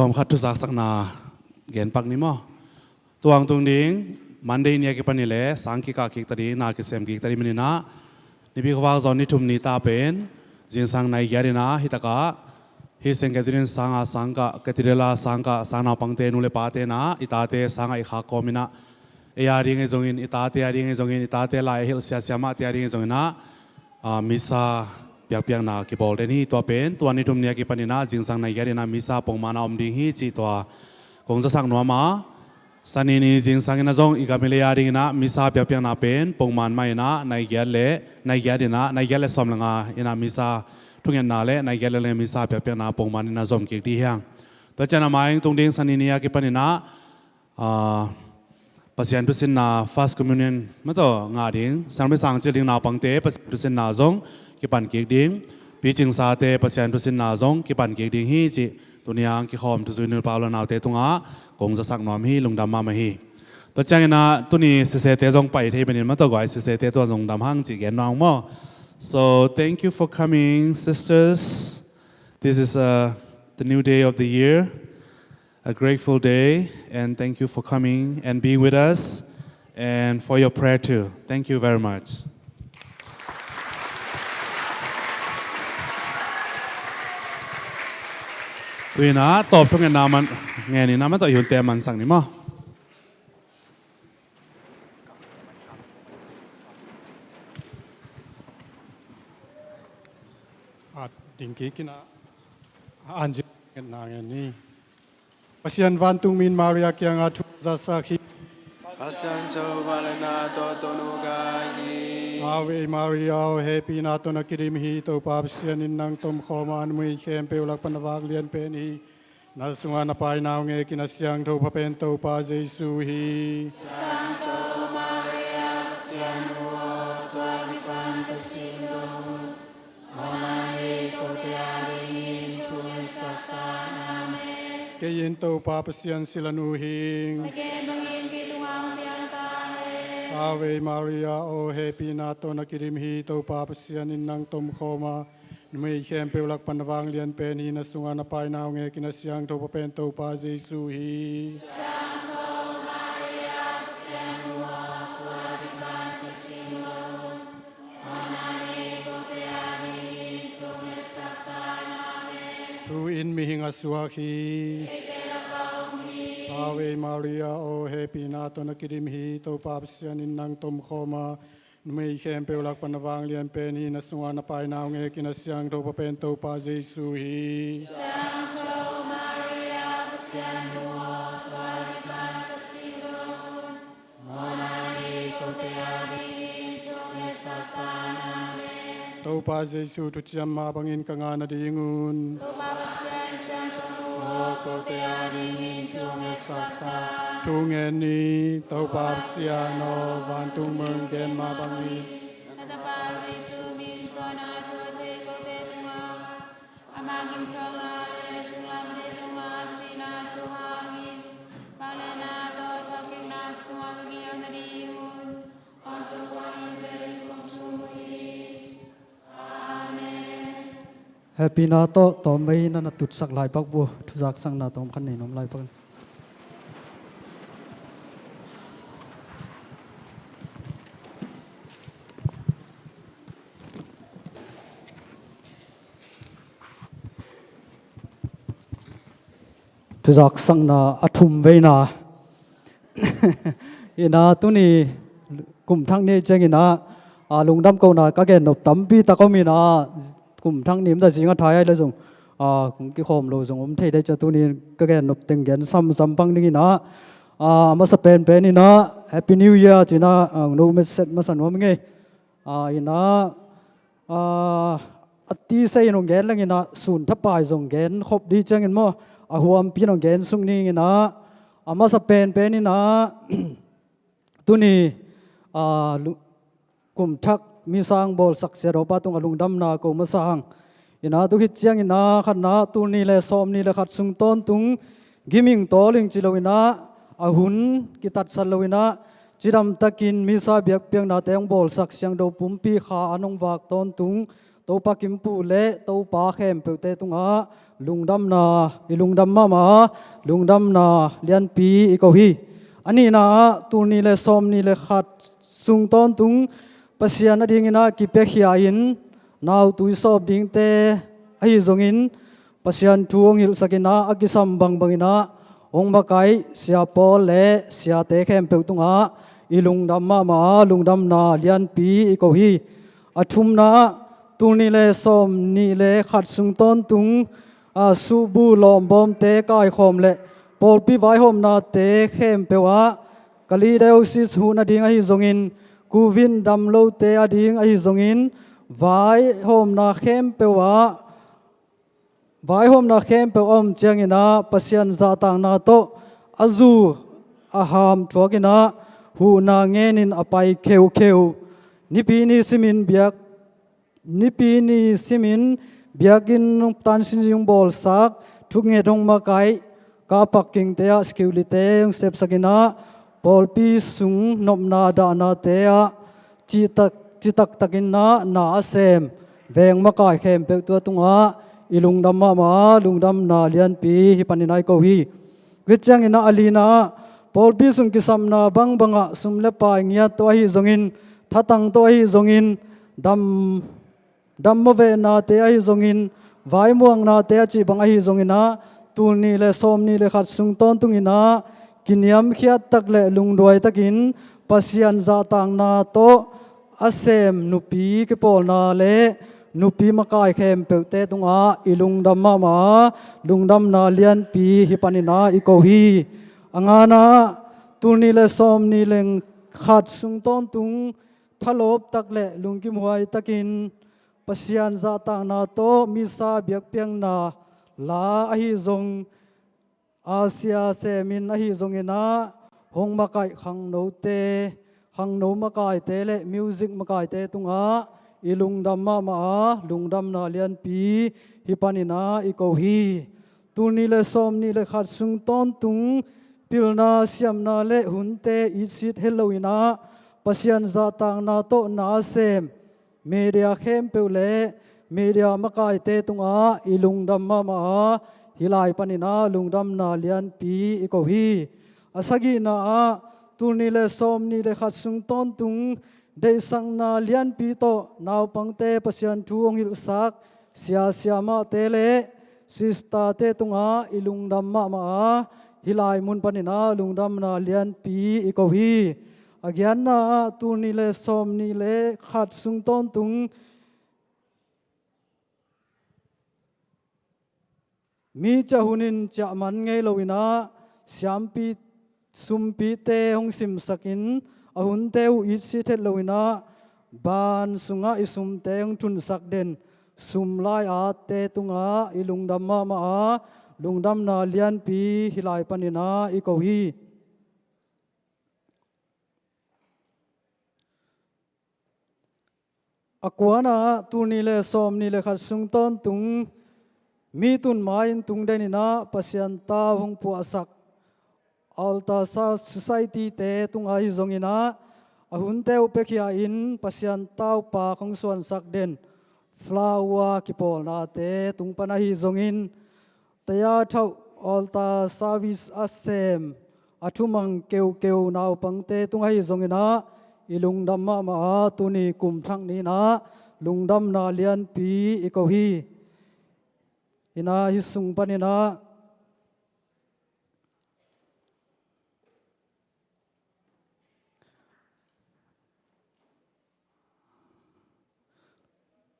Pawm khat thuzaksakna genpak ni maw? Tuang tung ding Monday ni a kipan hileh sang kikah kik ta ding, na kisem kik ta ding maninah Nipi khuavak zawn ni thum ni ta pen zingsang nai giat inah hitakah hih Saint Catherine sanga sangkah, Cathedral a sangkah, sang naupangte nu le pate inah i tate sangah i khak kawm inah ei a ding ei zongin, i tate a ding ei zongin, i tate lai a hilh siasia mahte a ding ei zonginah misa piakpiakna kibawl den hi. Tua pen tua ni thum ni a kipan inah zingsang nai giat inah misa pongmana om ding hi cih tua kong zasak nuam a, Sani ni zingsang inah zong i gam i lei a dinginah misa piakpiakna pen pongman mah inah nai giat le nai giat inah nai giat le sawm le nga inah misa thungetna le nai giat le le misa piakpiakna pongman inah zom kik dih hiang. Tua cianah mai tung ding Sani ni a kipan inah Pasian thusinna First Communion mataw ngah ding, sangpi sangcil ding naupangte Pasian thusinna zong kipan kik ding, picingsate Pasian thusinna zong kipan kik ding hi cih tuni ang kikhawm thuzui nulpau le naute tungah kong zasak nuam hi. Lungdam mahmah hi. Tua cianginah tuni sisete zong pai thei benin mataw guai sisete tua zong dam hang cih gen nuam maw? So thank you for coming, sisters. This is uh, the new day of the year. A grateful day, and thank you for coming and being with us and for your prayer too. Thank you very much. Tuinah tawp thungetna man ngeninah mataw i hunte mansak ni maw? At dingkik inah anzik ngetna ngen ni. Pasian vantung min Maria kiangah thu zasak hi. Pasian Topa le na tawh tonu ka hi. Ave Maria, aw hehpihna tawh na kidim hi, Topa Pasian in nang tomkhawm a, numei khempeuh lak pan na vang lian pen hi. Na sungah na painau ngek in a siangtho pha pen Topa Jesu hi. Siangtho Maria, Pasian nu aw, tua kipan ka singdong un. Kei in Topa Pasian sila nu hing. Ave Maria, aw hehpihna tawh na kidim hi, Topa Pasian in nang tomkhawm a, numei khempeuh lak pan na vang lian pen hi, na sungah na painau ngek in a siangtho pha pen Topa Jesu hi. Thu in mihing a suak hi. Ave Maria, aw hehpihna tawh na kidim hi, Topa Pasian in nang tomkhawm a, numei khempeuh lak pan na vang lian pen hi, na sungah na painau ngek in a siangtho pha pen Topa Jesu hi. Topa Jesu thuciam mah bangin ka ngah nadingun. Aw kote a dingin thu ngetsak ta. Thu ngen ni. Topa Pasian aw, vantung mun gen mah bangin na tapa Jesu min suahna thu thei kote tungah, ama gimthuakna le sunglamte tungah a sihna thu hangin vangliatna tawh thawhkikna sungah ka giak nadingun. Hehpihna tawh tawm vei na na tutsak lai pak bu, thuzaksakna tawm khan nei nuam lai pak. Thuzaksakna a thum veina. Ina tuni kum thak ni ciangina, a, lungdam kohna ka gen nop tampi tak om ina, kum thak ni mita zinga thai ai le zong, a, kong kikhawm lo zong om thei dai cia tuni ka gen nop teng gen sam sam pang dingina, a, masa pen pen ina Happy New Year cina, a, no message masa nuam ngei. A, ina, a, a tisei in hong gen lengina sun thapai zong gen khop di ciangin maw, a huampi in hong gen sung ningina, a masa pen pen ina, tuni, a, lu-, kum thak mi sang bawlsak sia dopa tung a lungdamna ko masa hang. Ina tu khit ciangina khatna tul ni le sawm ni le khat sung tawntung giming tawling ci lo ina, a hun kitatsat lo ina, cidam takin misa biakpiakna teng bawlsak siangdo pumpi kha a nong vak tawntung Topa Kimpu le Topa khempeuhte tungah lungdamna, i lungdam mahmah a, lungdamna lianpi i ko hi. A nihna ah, tul nih le sawm nih le khat sung tawntung Pasian a dingin ah kipiakhia in, nautui sawp dingte ahi zongin, Pasian thu hong hilhsak in ah a kisam bangbang in ah hong makaih Sia Paul le siate khempeuh tungah i lungdam mahmah a, lungdamna lianpi i ko hi. A thumna ah, tul nih le sawm nih le khat sung tawntung, a, suhbu lawmbawmte kaikhawm le pawlpi vaihawmnate khempeuh ah, Kalay Diocese hun a ding ahi zongin, covid damlote a ding ahi zongin, vaihawmna khempeuh ah, vaihawmna khempeuh a om ciangin ah Pasian zahtakna tawh a zu a ham thuak in ah huhna ngenin a pai kheukheu. Nipi ni simin biak, nipi ni simin biakinn tansin zing bawlsak, thunget hong makaih, car parkingte ah securityte hong sepsak in ah pawlpi sung nopna dahnate ah citak, citaktakin ah na a sem veng makai khempeuh tua tungah i lungdam mahmah a, lungdamna lianpi hi panin ah i ko hi. Tua ciangin ah a lina ah, pawlpi sung kisapna bangbangah sum le pai ngiat tawh ahi zongin, thatang tawh ahi zongin, dam, dam mavehnate ahi zongin, vaimuangnate a cih bang ahi zongin ah, tul nih le sawm nih le khat sung tawntungin ah kiniamkhiat tak le lungduai takin Pasian zahtakna tawh a sem nupi kipawlna le nupi makai khempeuhte tungah i lungdam mahmah a, lungdamna lianpi hi panin ah i ko hi. A ngana ah, tul nih le sawm nih le khat sung tawntung thalawp tak le lungkimhuai takin Pasian zahtakna tawh misa biakpiakna la ahi zong, Asia semin ahi zongin ah hong makaih khangnote, khangno makaite le music makaite tungah i lungdam mahmah a, lungdamna lianpi hi panin ah i ko hi. Tul nih le sawm nih le khat sung tawntung pilna siamna le hunte itsit het loin ah Pasian zahtakna tawh na a sem media khempeuh le media makaite tungah i lungdam mahmah a, hih lai panin ah lungdamna lianpi i ko hi. A sagihna ah, tul nih le sawm nih le khat sung tawntung deihsakna lianpi tawh naupangte Pasian thu hong hilhsak sia siamahte le sisterte tungah i lungdam mahmah a, hih lai mun panin ah lungdamna lianpi i ko hi. A giatna ah, tul nih le sawm nih le khat sung tawntung mi ciah hunin ciah man ngei loin ah siampi, sumpite hong simsakin a hunte uh itsit het loin ah ban sungah i sumte hong thunsak den sum lai-atte tungah i lungdam mahmah a, lungdamna lianpi hih lai panin ah i ko hi. A kuana ah, tul nih le sawm nih le khat sung tawntung mi tun mai-in tung denin ah Pasian tau hong puahsak Altar Society-te tungah ahi zongin ah a hunte uh piakhia in Pasian taupak hong suansak den flower kipawlnate tung pan ahi zongin, taya thauh altar service a sem a thumang keukeu naupangte tung ahi zongin ah i lungdam mahmah a, tuni kum thak ni-in ah lungdamna lianpi i ko hi. Ina hih sung panin ah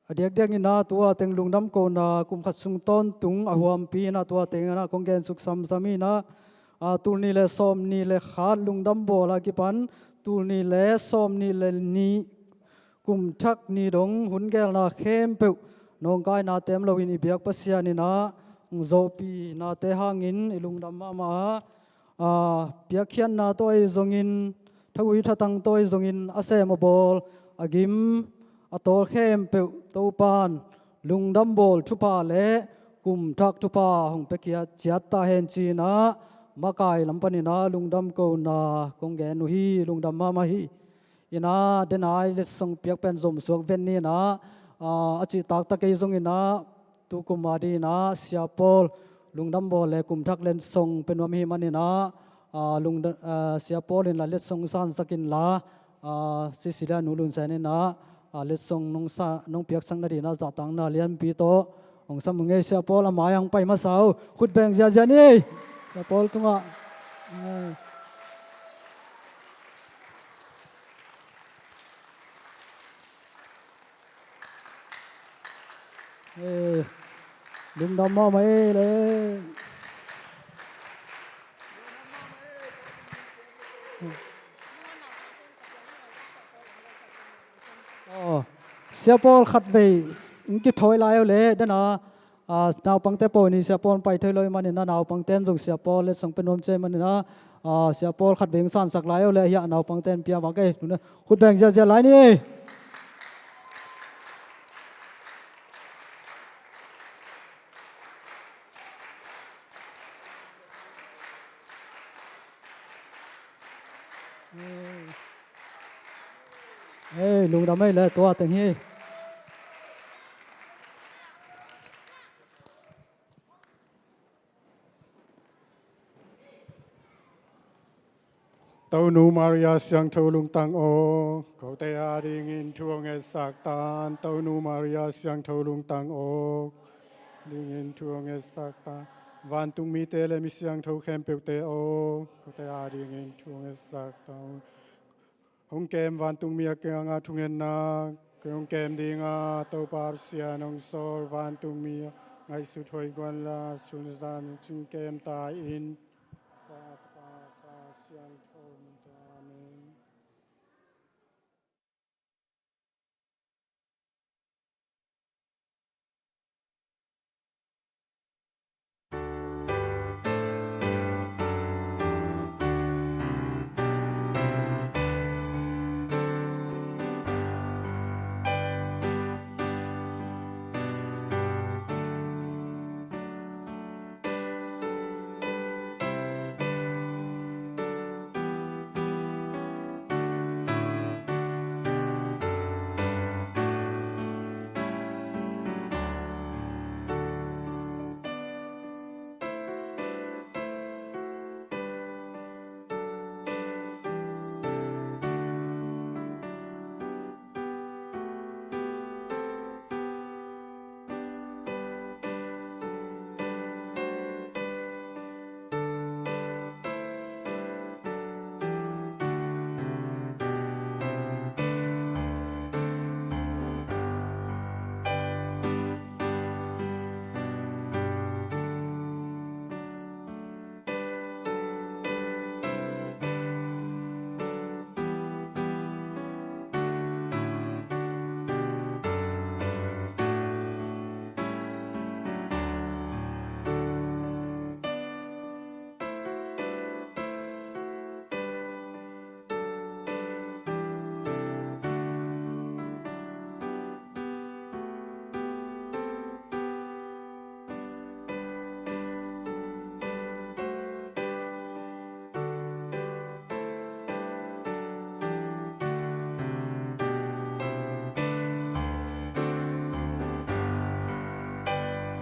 a diakdiakin ah tua teng lungdam kohna kum khat sung tawntung a huampi in ah tua teng in ah kong gen suk samsam in ah, a, tul nih le sawm nih le khat lungdam bawl a kipan tul nih le sawm nih le nih kum thak ni dong hun gelna khempeuh nawngkaina tem loin i biak Pasian in ah zawhpihnate hangin i lungdam mahmah a, a, piakkhiatna tawh ahi zongin, thagui thatang tawh ahi zongin a sem a bawl, a gim, a tawl khempeuh Topan lungdam bawl thupha le kum thak thupha hong piakhia ciat ta hen ci-in ah makai lam panin ah lungdam kohna kong gen uh hi. Lungdam mahmah hi. Ina denai letsong piak pen zomsuak ven ni-in ah, Ah, a cih taktak kei zongin ah, tukum a dingin ah Sia Paul lungdam bawl le kum thak letsong pia nuam i hih manin ah, ah, lungda-, ah, Sia Paul in la letsong sansak inla, ah, Cecilia Nu Lun Sen in ah, ah, letsong nong sa-, nong piaksak nadingin ah zahtakna lianpi tawh hong sam ung ei. Sia Paul, a mai ah hong pai masa uh. Khut beng ziazia ni. Sia Paul tungah. Eh. Eh, lungdam mahmah ei le. Aw, Sia Paul khatvei hong kithawi lai uh le, dena, ah, naupangte pawh ni, Sia Paul pai thei lo ahih manin ah, naupangte in zong Sia Paul letsong pia nuam ci ahih manin ah, ah, Sia Paul khatvei hong sansak lai uh le, hiah naupangte in pia mah kei. Khut beng ziazia lai ni. Hei, lungdam ei le, tua teng hi. Tonu Maria siangtho lungtang aw, kote adingin thu hong ngetsak tan. Tonu Maria siangtho lungtang aw, dingin thu hong ngetsak tan. Vantungmite le mi siangtho khempeuhte aw, kote adingin thu hong ngetsak tan. Hong kem vantungmi a kiangah thungetna kei hong kem dinga Topa Pasian hong sawl, vantungmi a ngaihsut hoih guan la, sun zan cing kem ta in.